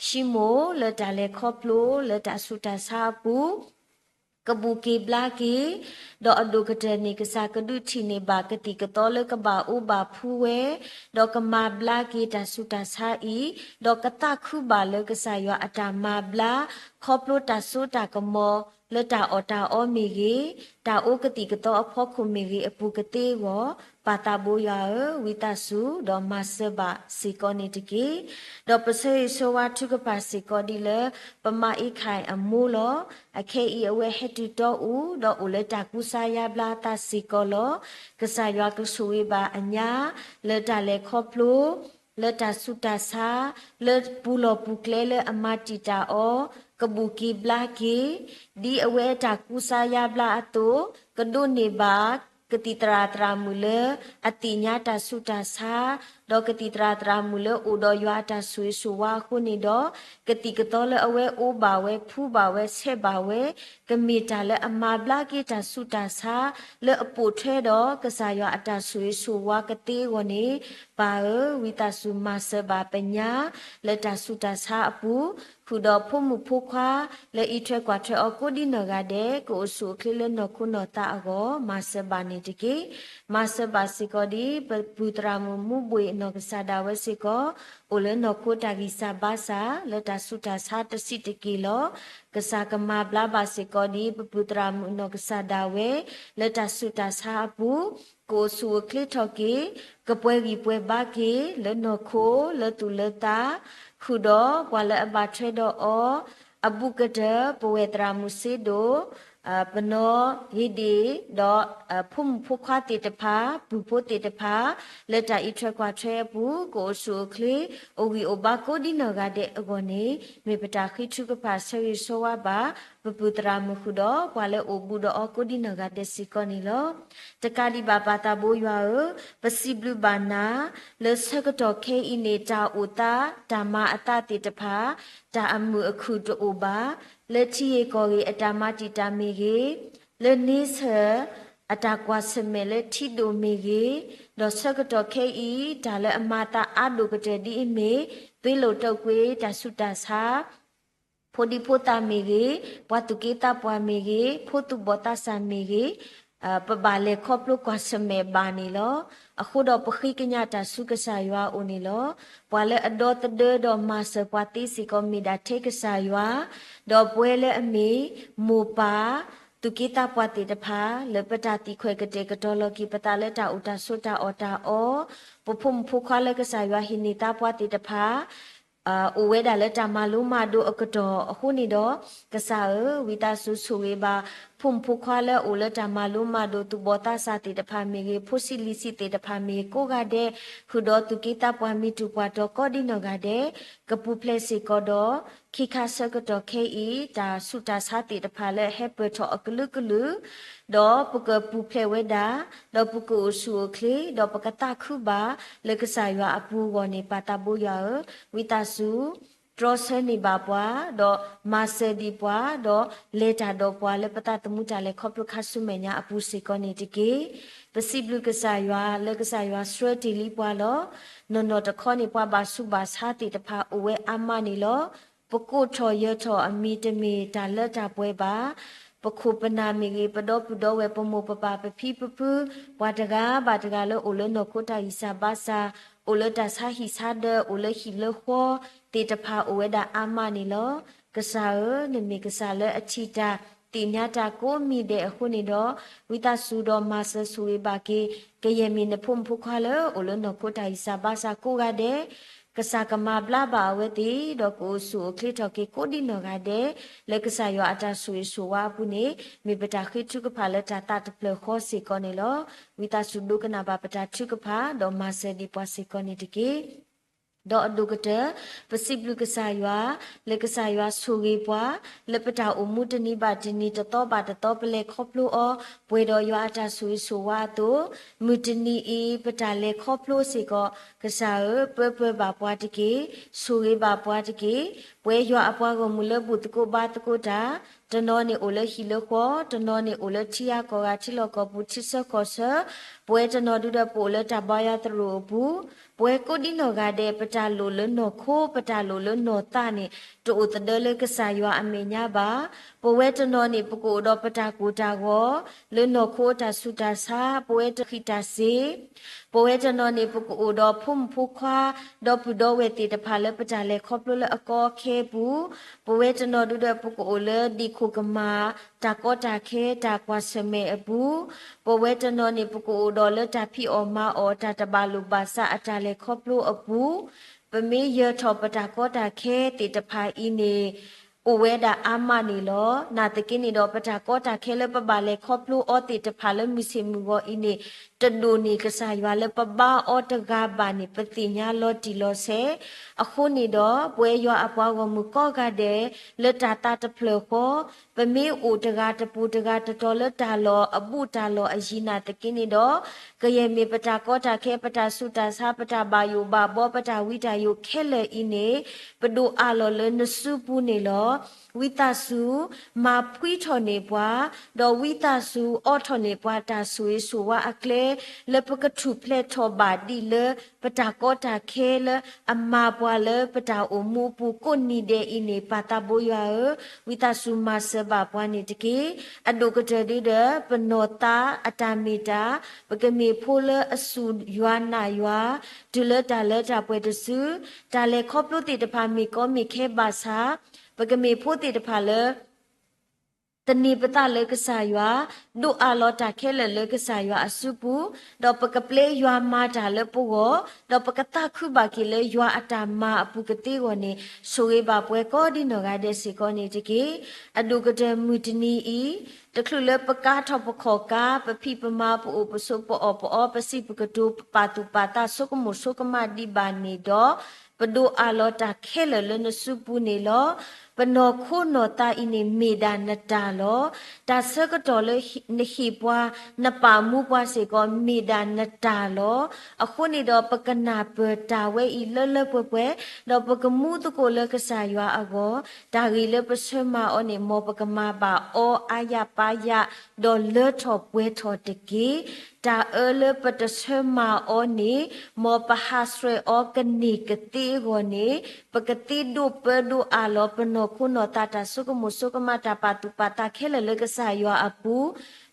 ၡံမိၣ်လၢတၢ်လဲၤခီဖျိလၢတၢ်ဆူးတၢ်ဆါအပူၤ ကဘူၣ်က့ၤဘျါက့ၤ, ဒီးအဒိၣ်ကတၢၢ်န့ၣ် ကစၢ်ကဒုးထံၣ်န့ၢ်ဘၣ်ကသံၣ်ကသီလၢကဘၣ်အိၣ်ဘၣ်ဖှူဝဲ, ဒီးကမၤဘျါက့ၤတၢ်ဆူးတၢ်ဆါအံၤ, ဒီးကသးခုဘၣ်လၢကစၢ်ယွၤအတၢ်မၤဘျါ ခီဖျိတၢ်စိတၢ်ကမီၤ လၢတၢ်အီၣ်တၢ်အီမ့ၢ်ဂ့ၤ, တၢ်အိၣ်ကသံၣ်ကသီအဖီခိၣ်မ့ၢ်ဂ့ၤအပူၤကသ့အဂီၢ်, ပၢ်သးဘိယွၤဧၢ, ဝံသးစူၤဒီးမၤစၢၤဘၣ်စ့ၢ်ကီးန့ၣ်တက့ၢ်. ဒီးပဆၢဂ့ၤဆၢဝါထုကဖၣ်စ့ၢ်ကီးဒ်လၢ ပမါအ့ခၢၣ်အမိၢ်လီၤ. အခဲအံၤအဝဲဟဲတုၤတီအူၤ ဒီးအိၣ်လၢတၢ်ကူစါယါဘျါအသးစ့ၢ်ကီးလီၤ. ကစၢ်ယွၤကဆိၣ်ဂ့ၤဘၣ်အညါ လၢတၢ်လဲၤခီဖျိ လၢတၢ်ဆူးတၢ်ဆါ လၢပူၤလီၢ်ပူၤကျဲလၢအမၤတံာ်တာ်အီၤ ကဘူၣ်က့ၤဘျါက့ၤ, ဒ်အဝဲတၢ်ကူစါယါဘျါအသိး ကဒိးန့ၢ်ဘၣ် ကသံၣ်သရၣ်သရၣ်မုၣ်လၢအသ့ၣ်ညါတၢ်ဆူးတၢ်ဆါ, ဒီးကသံၣ်သရၣ်သရၣ်မုၣ်လၢအိၣ်ဒီးယွၤအတၢ်ဆိၣ်ဂ့ၤဆိၣ်ဝါအဃိန့ၣ်ဒီး, ကသံၣ်ကသီလၢအဝဲအိၣ်ဘၣ်ဝဲ ဖှူဘၣ်ဝဲ ဆဲးဘၣ်ဝဲ ကမ့ၢ်တၢ်လၢအမၤဘျါက့ၤတၢ်ဆူးတၢ်ဆါ လၢအပိာ်ထွဲဒီးကစၢ်ယွၤအတၢ်ဆိၣ်ဂ့ၤဆိၣ်ဝါကသ့အဂီၢ်န့ၣ်, ပၢ်ဧၢ, ဝံသးစူၤမၤစၢၤဘၣ်ပညါ လၢတၢ်ဆူးတၢ်ဆါအပူၤ, ဃုာ်ဒီးဖိမုၣ်ဖိခွါ လၢအံးထွဲကွၢ်ထွဲအီၤကိးဒ်နီၢ်ဂၤဒဲး ကအိၣ်ဆူၣ်အိၣ်ချ့လၢနီၢ်ခိနီၢ်သးအဂီၢ် မၤစၢၤဘၣ်န့ၣ်တက့ၢ်. မၤစၢၤဘၣ်စ့ၢ်ကီးဒ် ပပုၢ်သရၣ်မုၣ်မူဘှံးအနီၢ်ကစၢ်ဒၣ်ဝဲစ့ၢ်ကီး အိၣ်လၢနီၢ်ခိတၢ်ဂံၢ်စၢ်ဘါစၢ် လၢတၢ်ဆူးတၢ်ဆါတဆံးတက့ၢ်လီၤ. ကစၢ်ကမၤဘျါဘၣ်စ့ၢ်ကီးဒ် ပပုၢ်သရၣ်မုၣ်အနီၢ်ကစၢ်ဒၣ်ဝဲ လၢတၢ်ဆူးတၢ်ဆါအပူၤ ကအိၣ်ဆူၣ်အိၣ်ချ့ထီၣ်က့ၤ, ကပှဲၤဂံၢ်ပှဲၤဘါက့ၤ လၢနီၢ်ခိ လၢသူၣ်လၢသး, ဃုာ်ဒီးပှၤလၢအဘၣ်ထွဲဒီးအီၤ အဘူးကတၢၢ် ပဝဲၢ်သရၣ်မုၣ်စ့ဒိၣ်, ပနီၢ်ဂ့ၤဒ့ၣ်, ဒီး ဖိမုၣ်ဖိခွါသ့ၣ်တဖၣ် ပုၢ်ဖိသ့ၣ်တဖၣ် လၢတၢ်အံးထွဲကွၢ်ထွဲအပူၤ ကအိၣ်ဆူၣ်အိၣ်ချ့ အိၣ်ဂံၢ်အိၣ်ဘါကိးဒ်နီၢ်ဂၤဒဲးအဂီၢ်န့ၣ် မ့ၢ်ပတၢ်ဃ့ထုကဖၣ်ဆၢဂ့ၤဆၢဝါဘၣ် ပပုၢ်သရၣ်မုၣ်ဃုာ်ဒီး ပှၤလၢအိၣ်ဘူးဒီးအီၤကိးဒ်နီၢ်ဂၤဒဲးစ့ၢ်ကီးန့ၣ်လီၤ. တကးဒံးဘၣ်ပၢ်သးဘိယွၤဧၢ, ပစံးဘျုးဘၣ်နၤ လၢဆၢကတီၢ်ခဲအံၤန့ၣ် တၢ်အိၣ်သး တၢ်မၤအသးသ့ၣ်တဖၣ် တၢ်အမုာ်အခုၣ်တအိၣ်ဘၣ်, လၢထံဂ့ၢ်ကီၢ်ဂ့ၢ်အတၢ်မၤတံာ်တာ်မ့ၢ်ဂ့ၤ, လၢန့ဆၢၣ် အတၢ်ကွၢ်ဆၢၣ်မဲာ်လၢထံဒိၣ်မ့ၢ်ဂ့ၤ, ဒီးဆၢကတီၢ်ခဲအံၤ တၢ်လၢအမၤသးအါဒိၣ်ကတၢၢ်ဒ်အမ့ၢ် သွ့လိာ်တိာ်ကွံာ် တၢ်ဆူးတၢ်ဆါ ဖိဒံဖိသၣ်မ့ၢ်ဂ့ၤ, ပှၤသူၣ်က့သးပှၢ်မ့ၢ်ဂ့ၤ, ဖိသူၣ်ဘီၣ်သးစၢ်မ့ၢ်ဂ့ၤ, ပဘၣ်လဲၤခီဖျိကွၢ်ဆၢၣ်မဲာ်ဘၣ်န့ၣ်လီၤ. အဃိဒီးပဃ့ကညးတၢ်ဆူကစၢ်ယွၤအအိၣ်န့ၣ်လီၤ. ပှၤလၢအဒီသဒၢဒီးမၤစၢၤပှၤသ့စ့ၢ်ကီးမ့ၢ်ဒၣ်ထဲကစၢ်ယွၤ, ဒီးပဝဲလၢအမ့ၢ်မိၢ်ပၢ် သူၣ်က့သးပှၢ်သ့ၣ်တဖၣ် လၢပတၢ်သံၣ်ခွဲးကတဲာ်ကတီၤလီၤက့ၤပသးလၢတၢ်အိၣ်တၢ်ဆိးတၢ်အီၣ်တၢ်အီ, ပဖိမုၣ်ဖိခွါလၢကစၢ်ယွၤဟ့ၣ်န့ၢ်သးပှၢ်သ့ၣ်တဖၣ် အိၣ်ဝဲဒၣ်လၢတၢ်မၤလိမၤဒိးအကတီၢ်အဃိန့ၣ်ဒီး, ကစၢ်ဧၢ, ဝံသးစူၤဆိၣ်ဂ့ၤဘၣ် ဖိမုၣ်ဖိခွါလၢအအိၣ်လၢတၢ်မၤလိမၤဒိးသူၣ်ဘီၣ်သးစၢ်သ့ၣ်တဖၣ်မ့ၢ်ဂ့ၤ, ဖိဆံးလံၤဆံးသ့ၣ်တဖၣ်မ့ၢ်ဂ့ၤ ကိးဂၤဒဲး, ဃုာ်ဒီးသူၣ်က့သးပှၢ်မံၤတူၢ်ပှၢ်တီၤကိးဒံနီၢ်ဂၤဒဲး, ကပူၤဖျဲးစ့ၢ်ကီးဒီး ခံခါဆၢကတီၢ်ခဲအံၤ တၢ်ဆူးတၢ်ဆါသ့ၣ်တဖၣ်လၢအဟဲပၢၢ်ထီၣ်အကလုာ်ကလုာ်, ဒီးပကပူၤဖျဲးဝဲဒၣ်, ဒီးပကအိၣ်ဆူၣ်အိၣ်ချ့, ဒီးပကသးခုဘၣ်လၢကစၢ်ယွၤအပူၤအဂီၢ်န့ၣ် ပၢ်သးဘိယွၤဧၢ, ဝံသးစူၤ တြီဆၢန့ၢ်ဘၣ်ပှၤ, ဒီးမၤစၢၤဒံးပှၤ, ဒီးလဲၤတၢ်ဒီးပှၤလၢပသးသမူတၢ်လဲၤခီဖျိခါဆူမဲာ်ညါအပူၤစ့ၢ်ကီးန့ၣ်တက့ၢ်. ပစံးဘျုးကစၢ်ယွၤလၢကစၢ်ယွၤဆှၢတ့ၢ်လံပှၤလီၤ. နီၢ်နီၢ်တခီန့ၣ် ပှၤဘၣ်ဆူးဘၣ်ဆါသ့ၣ်တဖၣ်အိၣ်ဝဲအါမးန့ၣ်လီၤ. ပကိးထီၣ်ယၢၤထီၣ်အမံၤတမ့ၢ်တၢ်လၢတၢ်ပှဲၤဘၣ်. ပခိၣ်ပနၢ်မ့ၢ်ဂ့ၤ, ပဒီပုၢ်ဒီဝဲၢ်, ပမိၢ်ပပၢ်, ပဖံပဖု, ပှၤတဂၤဘၣ်တဂၤလၢအိၣ်လၢနီၢ်ခိတၢ်ဂံၢ်စၢ်ဘါစၢ်, အိၣ်လၢတၢ်ဆါဟံၣ်ဆါဒၢး, အိၣ်လၢဟံၣ်လၢဃီသ့ၣ်တဖၣ်အိၣ်ဝဲဒၣ်အါမးန့ၣ်လီၤ. ကစၢ်ဧၢ, နမ့ၢ်ကစၢ်လၢအထံၣ်တၢ်သ့ၣ်ညါတၢ်ကိးမံၤဒဲးအဃိန့ၣ်ဒီး, ဝံသးစူၤဒီးမၤစၢၤဆိၣ်ဂ့ၤဘၣ်က့ၤ ကယဲၢ်မ့ၢ်နဖိမုၣ်ဖိခွါလၢအိၣ်လၢနီၢ်ခိတၢ်ဂံၢ်စၢ်ဘါစၢ်ကိးဂၤဒဲး, ကစၢ်ကမၤဘျါဘၣ်အဝဲသ့ၣ်, ဒီးကအိၣ်ဆူၣ်အိၣ်ချ့ထီၣ်က့ၤကိးဒံနီၢ်ဂၤဒဲး, လၢကစၢ်ယွၤအတၢ်ဆိၣ်ဂ့ၤဆိၣ်ဝါအပူၤန့ၣ် မ့ၢ်ပတၢ်ဃ့ထုကဖၣ်လၢတၢ်သးတဖျၢၣ်ဃီစ့ၢ်ကီးန့ၣ်လီၤ. ဝံသးစူၤဒိကနၣ်ဘၣ်ပတၢ်ထုကဖၣ်, ဒီးမၤစၢၤဒံးပှၤစ့ၢ်ကီးန့ၣ်တက့ၢ်. ဒီးအဒိၣ်ကတၢၢ်, ပစံးဘျုးကစၢ်ယွၤ, လၢကစၢ်ယွၤဆိၣ်ဂ့ၤပှၤ, လၢပတၢ်အိၣ်မူတနံၤဘၣ်တနံၤ တသီဘၣ်တသီ ပလဲၤခီဖျိအီၤ, ပှဲၤဒီးယွၤအတၢ်ဆိၣ်ဂ့ၤဆိၣ်ဝါအသိး, မုၢ်တနံၤအံၤ ပတၢ်လဲၤခီဖျိစ့ၢ်ကီး, ကစၢ်ဧၢ, ပၢပၢဘၣ်ပှၤတက့ၢ်, ဆိၣ်ဂ့ၤဘၣ်ပှၤတက့ၢ်. ပဝဲယွၤအပှၤဂီၢ်မုၢ်လၢဘူၣ်သကိးဘါသကိးတၢ်, တနီၤန့ၣ်အိၣ်လၢဟံၣ်လၢဃီ, တနီၤန့ၣ်အိၣ်လၢထံဂၤကီၢ်ဂၤ ထံလီၢ်ကီၢ်ပူၤ ထံဆၢကီၢ်ဆၢ, ပဝဲတနီၤဒုဒီးပအိၣ်လၢတၢ်ဘါယွၤသရိာ်အပူၤ, ပဝဲကိးဒံနီၢ်ဂၤဒဲး ပတၢ်လိၣ်လၢနီၢ်ခိ ပတၢ်လိၣ်လၢနီၢ်သးန့ၣ် တအိၣ်သဒၢလၢကစၢ်ယွၤအမဲာ်ညါဘၣ်. ပဝဲတနီၤန့ၣ် ပကအိၣ်ဒီးပတၢ်ကိၢ်တၢ်ဂီၤ, လၢနီၢ်ခိအတၢ်ဆူးတၢ်ဆါ, ပဝဲတဃံၢ်တၢ်စ့ၤ ပဝဲတနီၤန့ၣ် ပကအိၣ်ဒီးဖိမုၣ်ဖိခွါ, ဒီပုၢ်ဒီဝဲၢ်သ့ၣ်တဖၣ်လၢပတၢ်လဲၤခီဖျိလၢအကီအခဲအပူၤ, ပဝဲတနီၤဒုဒီးပကအိၣ်လၢဒ့ၣ်ခိၣ်ကမၣ်, တၢ်ကီတၢ်ခဲ, တၢ်ကွၢ်ဆၢၣ်မဲာ်အပူၤ, ပဝဲတနီၤန့ၣ် ပကအိၣ်ဒီးလၢတၢ်ဖံးအီၣ်မၤအီၣ်, တၢ်တဘၣ်လိာ်ဘၣ်စးအတၢ်လဲၤခီဖျိအပူၤ, ပမ့ၢ်ယၢၤထီၣ်ပတၢ်ကီတၢ်ခဲသ့ၣ်တဖၣ်အံၤန့ၣ် အိၣ်ဝဲဒၣ်အါမးန့ၣ်လီၤ. နာ်သက့န့ၣ်ဒီး ပတၢ်ကီတၢ်ခဲလၢပဘၣ်လဲၤခီဖျိအီၤသ့ၣ်တဖၣ်လၢမုၢ်ဆ့ၣ်မုၢ်ဂီၤအံၤန့ၣ် တဒိၣ်န့ၢ်ကစၢ်ယွၤလၢပဘါအီၤတဂၤဘၣ်န့ၣ် ပသ့ၣ်ညါလီၤတံၢ်လီၤဆဲး. အဃိန့ၣ်ဒီး ပဝဲယွၤအပှၤဂီၢ်မုၢ်ကိးဂၤဒဲး လၢတၢ်သးတဖျၢၣ်ဃီ ပမ့ၢ်အိၣ်တဂၤတပူၤတဂၤတတီၤလၢတၢ်လီၢ်အဘူးတၢ်လီၢ်အယံၤနာ်သက့န့ၣ်ဒီး ကယဲၢ်မ့ၢ်ပတၢ်ကီတၢ်ခဲ ပတၢ်ဆူးတၢ်ဆါ ပတၢ်ဘၣ်ယိၣ်ဘၣ်ဘီ ပတၢ်ဝံတၢ်ယိးခဲလၢာ်အံၤန့ၣ် ပဒိးအးလီၤလၢနစုပူၤန့ၣ်လီၤ. ဝံသးစူၤ မၤဖှံထီၣ်န့ၢ်ပှၤ, ဒီးဝံသးစူၤအီထီၣ်န့ၢ်ပှၤတၢ်ဆိၣ်ဂ့ၤဆိၣ်ဝါအကျဲ လၢပကထူၣ်ဖျဲးထီၣ်ဘၣ်ဒ်လၢ ပတၢ်ကီတၢ်ခဲလၢအမၤပှၤလၢပတၢ်အိၣ်မူအပူၤကိးနံၤဒဲးအံၤန့ၣ် ပၢ်သးဘိယွၤဧၢ, ဝံသးစူၤမၤစၢၤဘၣ်ပှၤန့ၣ်တက့ၢ်. အဒိၣ်ကတၢၢ်ဒုဒီး ပနီၢ်သးအတၢ်မ့ၢ်တၢ်, ပကမ့ၢ်ဖိလၢအစူၢ်ယွၤနာ်ယွၤ, တုၤလၢတၢ်လၢတၢ်ပှဲၤတစု, တၢ်လဲၤခီဖျိသ့ၣ်တဖၣ်မ့ၢ်ကီမ့ၢ်ခဲဘၣ်ဆၣ်, ပကမ့ၢ်ဖိသ့ၣ်တဖၣ်လၢ သန့ၤပသးလၢကစၢ်ယွၤ, ဒိးအးလီၤတၢ်ခဲလၢာ်လၢကစၢ်ယွၤအစုပူၤ, ဒီးပကပျဲယွၤမၤတၢ်လၢပဂီၢ်, ဒီးပကသးခုဘၣ်က့ၤလၢယွၤအတၢ်မၤအပူၤကသ့အဂီၢ်န့ၣ် ဆိၣ်ဂ့ၤဘၣ်ပှၤကိးဒံနီၢ်ဂၤဒဲးစ့ၢ်ကီးန့ၣ်တက့ၢ်. အဒိၣ်ကတၢၢ်မုၢ်တနံၤအံၤ, တချုးလၢပကါထီၣ်ပခီၣ်ကါ, ပဖံးပမၤ ပအိၣ်ပဆိး ပအီၣ်ပအီ ပစံးပကတိၤ ပပာ်သူၣ်ပာ်သး ဆိကမိၣ်ဆိကမးဒံးဘၣ်န့ၣ်ဒီး, ပဒိးအးလီၤတၢ်ခဲလၢာ်လၢနစုပူၤန့ၣ်လီၤ. ပနီၢ်ခိနီၢ်သးအံၤန့ၣ်မ့ၢ်ဒၣ်နတၢ်လီၤ. တၢ်ဆၢကတီၢ်လၢနဟ့ၣ်ပှၤ, နပာ်မူပှၤစ့ၢ်ကီး မ့ၢ်ဒၣ်နတၢ်လီၤ. အဃိန့ၣ်ဒီး ပကနၢ်ပၢၢ်တၢ်ဝဲအံၤလၢလၢပှဲၤပှဲၤ, ဒီးပကမူသကိးလၢကစၢ်ယွၤအဂီၢ်, တၢ်ဂ့ၤလၢပဆၢမၤအီၤန့ၣ် မ်ပကမၤဘၣ်အီၤအါယၢ်ပါယၢ်, ဒီးလၢထီၣ်ပှဲၤထီၣ်တက့ၢ်. တၢ်အၢလၢပတဆၢမၤအီၤန့ၣ်, မ်ပဟးဆှဲးအီၤကန့ၢ်ကသ့အဂီၢ်န့ၣ်, ပကသ့ဒိးပၢဒိးအးလီၤ ပနီၢ်ခိနီၢ်သးတၢ်ဆိကမိၣ်ဆိကမး တၢ်ပာ်သူၣ်ပာ်သးခဲလၢာ်လၢကစၢ်ယွၤအပူၤ,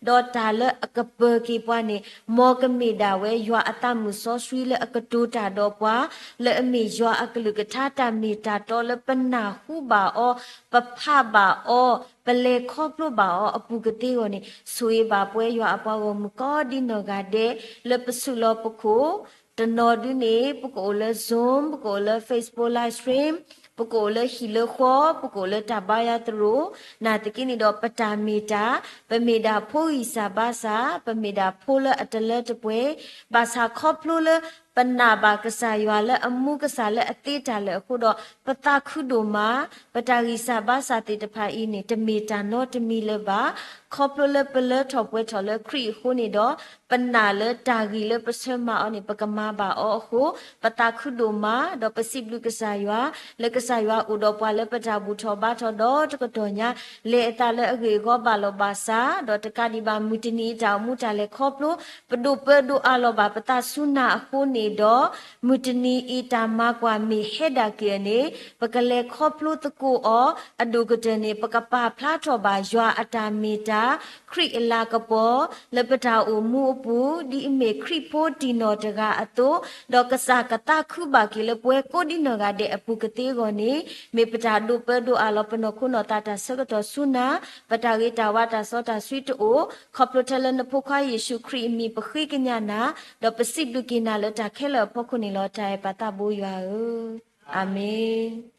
ဒီးတၢ်လၢအကပၢၤက့ၤပှၤန့ၣ်, မ်ကမ့ၢ်ဒၣ်ဝဲယွၤအသးမုၣ်စီဆှံလၢအကတိၤတၢ်ဒီးပှၤ, လၢအမ့ၢ်ယွၤအကလုၢ်ကထါ တၢ်မ့ၢ်တၢ်တီလၢပနၢ်ဟူဘၣ်အီၤ, ပဖးဘၣ်အီၤ, ပလဲၤခီဖျိဘၣ်အီၤအပူၤကသ့အဂီၢ်န့ၣ်, ဆိၣ်ဂ့ၤဘၣ်ပဝဲယွၤအပှၤဂီၢ်မုၢ်ကိးဒံနီၢ်ဂၤဒဲး လၢပဆူးလီၤပခိၣ်, တနီၤဒုန့ၣ် ပကအိၣ်လၢ Zoom, ပကအိၣ်လၢ Facebook Livestream, ပကအိၣ်လၢဟံၣ်လၢဃီ, ပကအိၣ်လၢတၢ်ဘါယွၤသရိာ်, နာ်သက့န့ၣ်ဒီး ပတၢ်မ့ၢ်တၢ်, ပမ့ၢ်ဒၣ်ဖိဂံၢ်စၢ်ဘါစၢ်, ပမ့ၢ်ဒၣ်ဖိလၢအတလၢတပှဲၤ, ဘၣ်ဆၣ်ခီဖျိလၢ ပနာ်ဘၣ်ကစၢ်ယွၤလၢအမူကစၢ်လၢအသ့တၢ်လၢာ်အဃိဒီး ပသးခုဒိၣ်မး, ပတၢ်ဂံၢ်စၢ်ဘါစၢ်သ့ၣ်တဖၣ်အံၤန့ၣ် တမ့ၢ်တၢ်နီတမံၤလၢၤဘၣ်. ခီဖျိလၢပလၢထီၣ်ပှဲၤထီၣ်လၢခရံာ်အဃိန့ၣ်ဒီး ပနာ်လၢတၢ်ဂ့ၤလၢပဆၢမၤအီၤန့ၣ် ပကမၤဘၣ်အီၤအဃိ ပသးခုဒိၣ်မး, ဒီးပစံးဘျုးကစၢ်ယွၤ လၢကစၢ်ယွၤအိၣ်ဒီးပှၤလၢပတၢ်ဘူၣ်ထီၣ်ဘါထီၣ်ဒီတကတီၢ်ညါ, လဲၤအသးလၢအဂ့ၢ်အဂီၢ်ဘၣ်လီၤဘၣ်စး, ဒီးတကးဒံးဘၣ်မုၢ်တနံၤအတၢ်အိၣ်မူတၢ်လဲၤခီဖျိ ပဒိးပၢဒိးအးလီၤဘၣ်ပသးဆူနၤအဃိန့ၣ်ဒီး, မုၢ်တနံၤအံၤတၢ်မၤကွၢ်မ့ၢ်ဟဲဒၣ်က့ၤအန့ၣ် ပကလဲၤခီဖျိသကိးအီၤ, အဒိၣ်ကတၢၢ်န့ၣ် ပကပာ်ဖျါထီၣ်ဘၣ်ယွၤအတၢ်မ့ၢ်တၢ် ခရံာ်အလၤကပီၤ လၢပတၢ်အိၣ်မူအပူၤ ဒ်အမ့ၢ်ခရံာ်ဖိတံၢ်နီၢ်တဂၤအသိး, ဒီးကစၢ်ကသးခုဘၣ်က့ၤလၢပဝဲကိးဒံနီၢ်ဂၤဒဲးအပူၤကသ့အဂီၢ်န့ၣ်, မ့ၢ်ပတၢ်ဒိးပၢဒိးအးလီၤပနီၢ်ခိနီၢ်သးတၢ်ဆၢကတီၢ်ဆူနၤ, ပတၢ်ဂ့ၤတၢ်ဝါတၢ်စီတၢ်ဆှံတအိၣ်, ခီဖျိထဲလၢနဖိခွါယ့ၣ်ၡူးခရံာ်အမံၤပဃ့ကညးနၤ, ဒီးပစံးဘျုးက့ၤနၤလၢတၢ်ခဲလၢာ်အဖီခိၣ်န့ၣ်လီၤ. တၢ်အဲၣ်ပၢ်သးဘိယွၤဧၢ, အၤမ့ၣ်.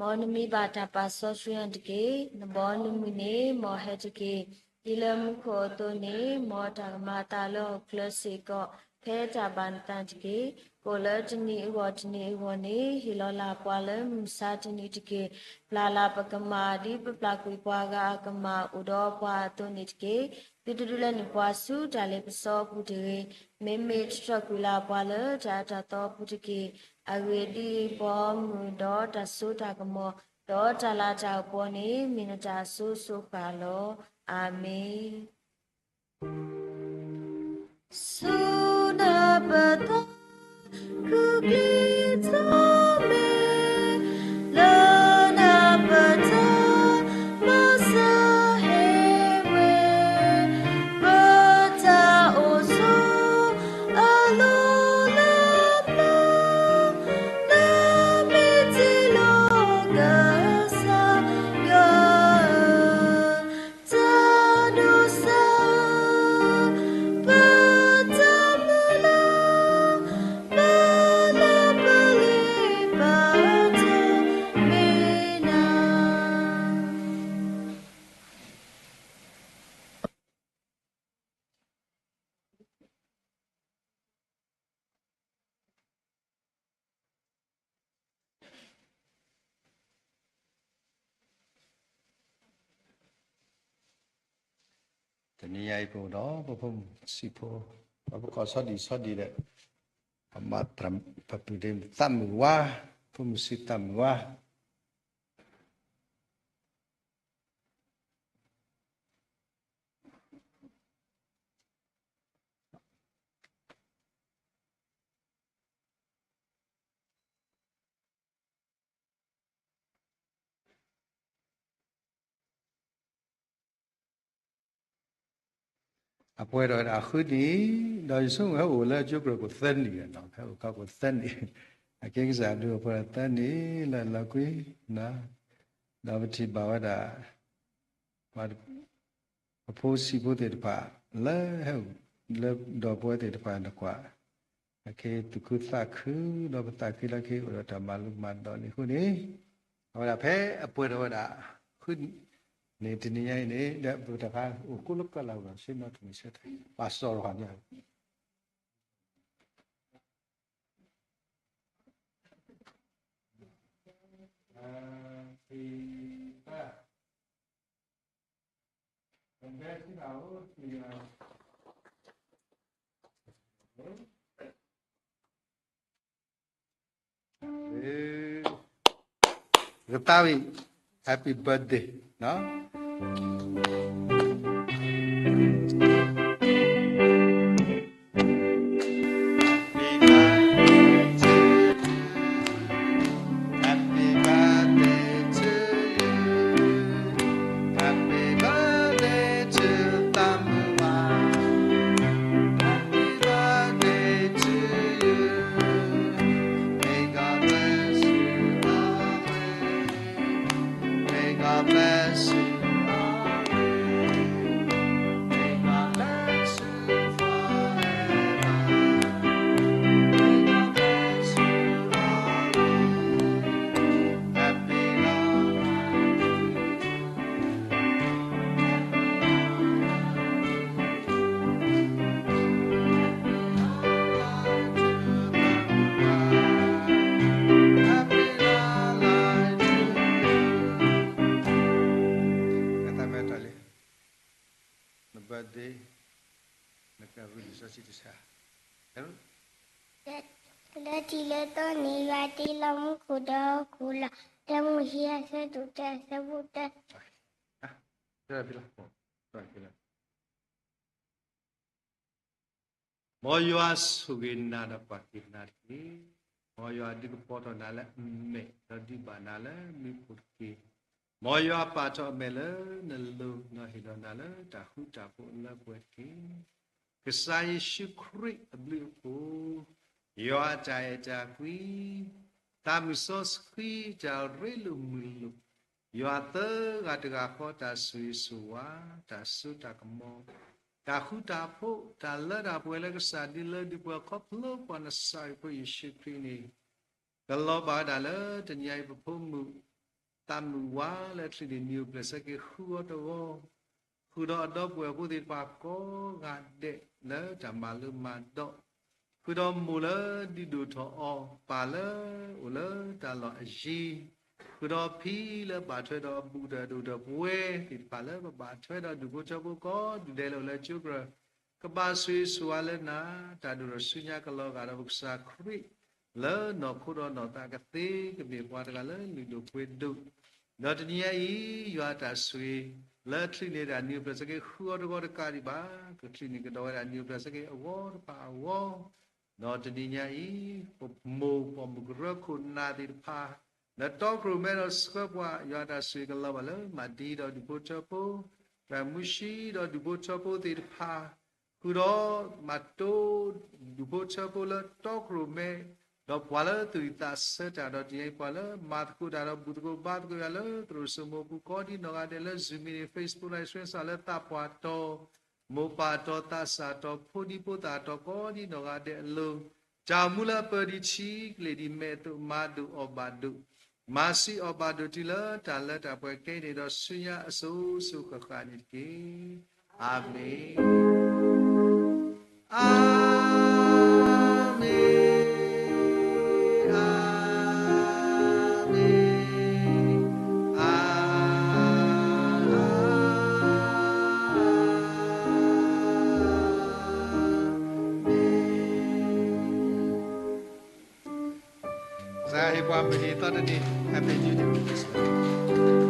မ်နမံဘၣ်တၢ်ပာ်စီဆှံအီၤတက့ၢ်. နဘီနမုၢ်န့ၣ် မ်ဟဲတက့ၢ်. ဒ်လၢမူခိၣ်အသိးန့ၣ်, မ်တၢ်ကမၤအသးလၢဟီၣ်ခိၣ်ချၢစ့ၢ်ကီး, ဖဲတၢ်ဘၣ်နသးတက့ၢ်. ကအိၣ်လၢတနံၤအဂီၢ်တနံၤအဂီၢ်န့ၣ်, ဟ့ၣ်လီၤလၢ်ပှၤလၢမုၢ်မဆါတနံၤတက့ၢ်. ပျၢ်လၢ်ပကမၢ် ဒ်ပပျၢ်ကွံာ်ပှၤဂၤအကမၢ်အိၣ်ဒီးပှၤအသိးန့ၣ်တက့ၢ်. သုတဒုးလဲနုၢ်ပှၤဆူတၢ်လ့ပစီအပူၤတဂ့ၤ. မ့မ့ၢ်တထီၣ်ကွံာ်လၢ်ပှၤလၢတၢ်အၢတၢ်သီအပူၤတက့ၢ်. အဂ့ၢ်ဒ်အံၤ, ဘီမုၢ်ဒီးတၢ်စိတၢ်ကမီၤ, ဒီးတၢ်လၤတၢ်ကပီၤန့ၣ် မ့ၢ်နတၢ်အစိအစိဃၣ်လီၤ. အၤမ့ၣ်. ဆူနပသး ခုကျ့ထီၣ်မ့ၢ် လၢနပတၢ်မၤစၢၤဟ့ၣ်ဝဲ ပတၢ်အိၣ်ဆိးအလီၢ်လၢပျၢၤ နမ့ၢ်တ့လီၤကစၢ်ယွၤဧၢ, တၢ်ဒိးစၢ် ပတၢ်မုၢ်လၢ် ပလၢပလ့ပတၢ်မ့ၢ်နၤ တနံၤညါအံၤ ပအိၣ်ဒီးပဖိမုၣ်ဆံးဖိ, ပှၤပကီၢ်ဆီဒံၣ်ဆီဒံၣ်ဒီး, ပမၤတၢ်ပပုၢ်ဒ့သးမုၢ်ဝါ, ဖိမုၣ်ဆံးသးမုၢ်ဝါ အပှဲၤဒီးအဃုနံၣ်, ဒီးယဆိကမိၣ်ဟဲအိၣ်လၢကၠိကြၢးကိးသၢနံၣ်နီၤ, ဟဲအိၣ်ခီကိးသၢနံၣ်, အက့ကစၢ်ဒုးအိၣ်ပှဲၤဒီးသၢနံၣ်လၢလီၤကွံ, ဒီးပထံၣ်ဘၣ်ဝဲဒၣ် ပှၤ ပဖိဆံးဖိသ့ၣ်တဖၣ် လၢဟဲအိၣ် လၢဒီပုၢ်ဝဲၢ်သ့ၣ်တဖၣ်န့ၣ်ကွၢ်, အက့သူၣ်ခုသးခု ဒီးပသးခုလၢက့ၤအိၣ်ဒီးတၢ်မၤလိမၤဒိးန့ၣ်အဃိန့ၣ်, အဝဲဒၣ်ဖဲအပှဲၤထီၣ်ဝဲဒၣ် ဃုနံၣ်တနံၤညါအံၤန့ၣ် ဒီးပတဖၣ်အိၣ်ကိးလၢကီၢ်လၢ်ဝဲ ဆ့ၣ်နီၤတမံၤဆၢထၢၣ် ပှၤစီၤရၤန့ၣ် ကသါဝံၤ Happy birthday နီၤ. လၢတံၤလၢသီန့ၣ် ယွၤတ့လီၤမူခိၣ်ဒီးဟီၣ်ခိၣ်လီၤ. တၢမိၤၡ့ အဆၢဒိၣ်တၢ အဆၢဖိတၢ မ်ယွၤဆိၣ်ဂ့ၤနၤဒီးကွၢ်က့ၤနၤတက့ၢ်. မ်ယွၤဒုးကပီၤထီၣ်နၤလၢအမဲာ် ဒီးဒုးဘၣ်နၤလၢမုၢ်ခိၣ်တက့ၢ်. မ်ယွၤပာ်ထီၣ်အမဲာ်လၢနလိၤ ဒီးဟ့ၣ်လီၤနၤလၢတၢ်ဃူတၢ်ဖိးလၢပှဲၤတက့ၢ်. ကစၢ်ယ့ၣ်ၡူးခရံာ်အဘျုးအဖှိၣ်, ယွၤအတၢ်အဲၣ်တၢ်ကွံ, တၢ်မုၢ်စီဆှံ တၢ်ရ့လိာ်မုာ်လိာ်, ယွၤသၢဂၤတဂၤဃီတၢ်ဆိၣ်ဂ့ၤဆိၣ်ဝါ, တၢ်စိတၢ်ကမီၤ, တၢ်ဃူတၢ်ဖိး, တၢ်လၢတၢ်ပှဲၤလၢကစၢ်ဒုးလၢဒုးပှဲၤခီဖျိပှၤနစၢ်အဖိယ့ၣ်ၡူးခရံာ်န့ၣ် ကလီၤဘၣ်ဝဲဒၣ်လၢတနံၤအံၤပဖိမုၣ် သးမုၣ်ဝါလၢချံးန့ၣ် နံၤအိၣ်ဖျဲၣ်ဆၢက့ၤဃုအီၤတဂီၢ်, ဃုာ်ဒီးအဒီပုၢ်ဝဲၢ်ဖိသ့ၣ်တဖၣ်ကိးဂၤဒဲးလၢတၢ်မၤလိမၤဒိး, ဃုာ်ဒီးမိၢ်လၢဒုးဒိၣ်ထီၣ်အီၤ ပၢ်လၢအိၣ်လၢတၢ်လီၢ်အယံၤ, ဃုာ်ဒီးဖံလၢဘၣ်ထွဲဒီးအဘူးဒီးအဒိၣ်ဒီးပဝဲၢ်သ့ၣ်တဖၣ်လၢပဘၣ်ထွဲဒီးဒူၣ်ဖိထၢဖိ ကိးဒူၣ်ဒဲးလၢအိၣ်လၢကၠိကြၢး ကဘၣ်ဆိၣ်ဂ့ၤဆိၣ်ဝါလၢနၤ, တၢ်ဒိၣ်ထီၣ်ဆူညါကလီၤဂာ်ဒီးပကစၢ်ခရံာ် လၢနီၢ်ခိဒီးနီၢ်သးကသ့ ကမ့ၢ်ပှၤတဂၤလၢလုၢ်ဒိၣ်ပှ့ၤဒိၣ်, ဒီးတနံၤညါအံၤ ယွၤအတၢ်ဆိၣ်ဂ့ၤ လၢချံးန့ၣ်ဒၣ်နံၤအိၣ်ဖျဲၣ်ဆၢက့ၤဃုအီၤတဂီၢ်တကးဒံးဘၣ်, ကချံးန့ၣ်ကဒီးဝဲဒၣ်နံၤအိၣ်ဖျဲၣ်ဆၢက့ၤအဂီၢ်တဖၣ်အဂီၢ်, ဒီးတနံၤညါအံၤ ပမိၢ်ပိာ်မုၣ်ကရၢခိၣ်နၢ်သ့ၣ်တဖၣ် လၢတီခိၣ်ရိၣ်မဲဒီးဆှၢပှၤ ယွၤအတၢ်ဆိၣ်ဂ့ၤကလီၤဘၣ်လၢမၤဒံဒီးဒူၣ်ဖိထၢဖိ, တၢ်မူဆံဒီးဒူၣ်ဖိထၢဖိသ့ၣ်တဖၣ်, ဃုာ်ဒီးမၤတိဒူၣ်ဖိထၢဖိလၢတီခိၣ်ရိၣ်မဲ, ဒီးပှၤလၢသူၣ်ဝံၣ်သးဆၢတၢ် ဒီးတနံၤအံၤပှၤလၢမၤသကိးတၢ်ဒီး ဘူၣ်သကိးဘါသကိးယွၤလၢသရိာ်စိမိၢ်ပူၤကိးဒ်နီၢ်ဂၤဒဲးလၢ Zoom မ့ၢ်န့ၣ် Facebook Live Stream စးလၢသးပှၢ်တီၤ မိၢ်ပၢ်တီၤသးစၢ်တီၤ ဖိဒံဖိသၣ်တီၤကိးဒ်နီၢ်ဂၤဒဲးအလိၤ, တၢ်မူလၢအပၢၢ်ဒံးထံကလ့ၢ်ဒံးမဲာ်အသိး မၤဒိၣ်အီၣ်ဘၣ်ဒိၣ်, မၤဆံးအီၣ်ဘၣ်ဒိၣ်တုၤလၢတၢ်လၢတၢ်ပှဲၤခဲအံၤန့ၣ် ဒီးဆူညါအစိၤစိၤဃၣ်ဃၣ်န့ၣ်တက့ၢ်. အၤမ့ၣ်, အၤမ့ၣ်, အၤမ့ၣ်, အၤမ့ၣ်. ကစၢ်ယွၤဟ့ၣ်ပှၤမုၢ်နံၤသီတနံၤ Happy New Year.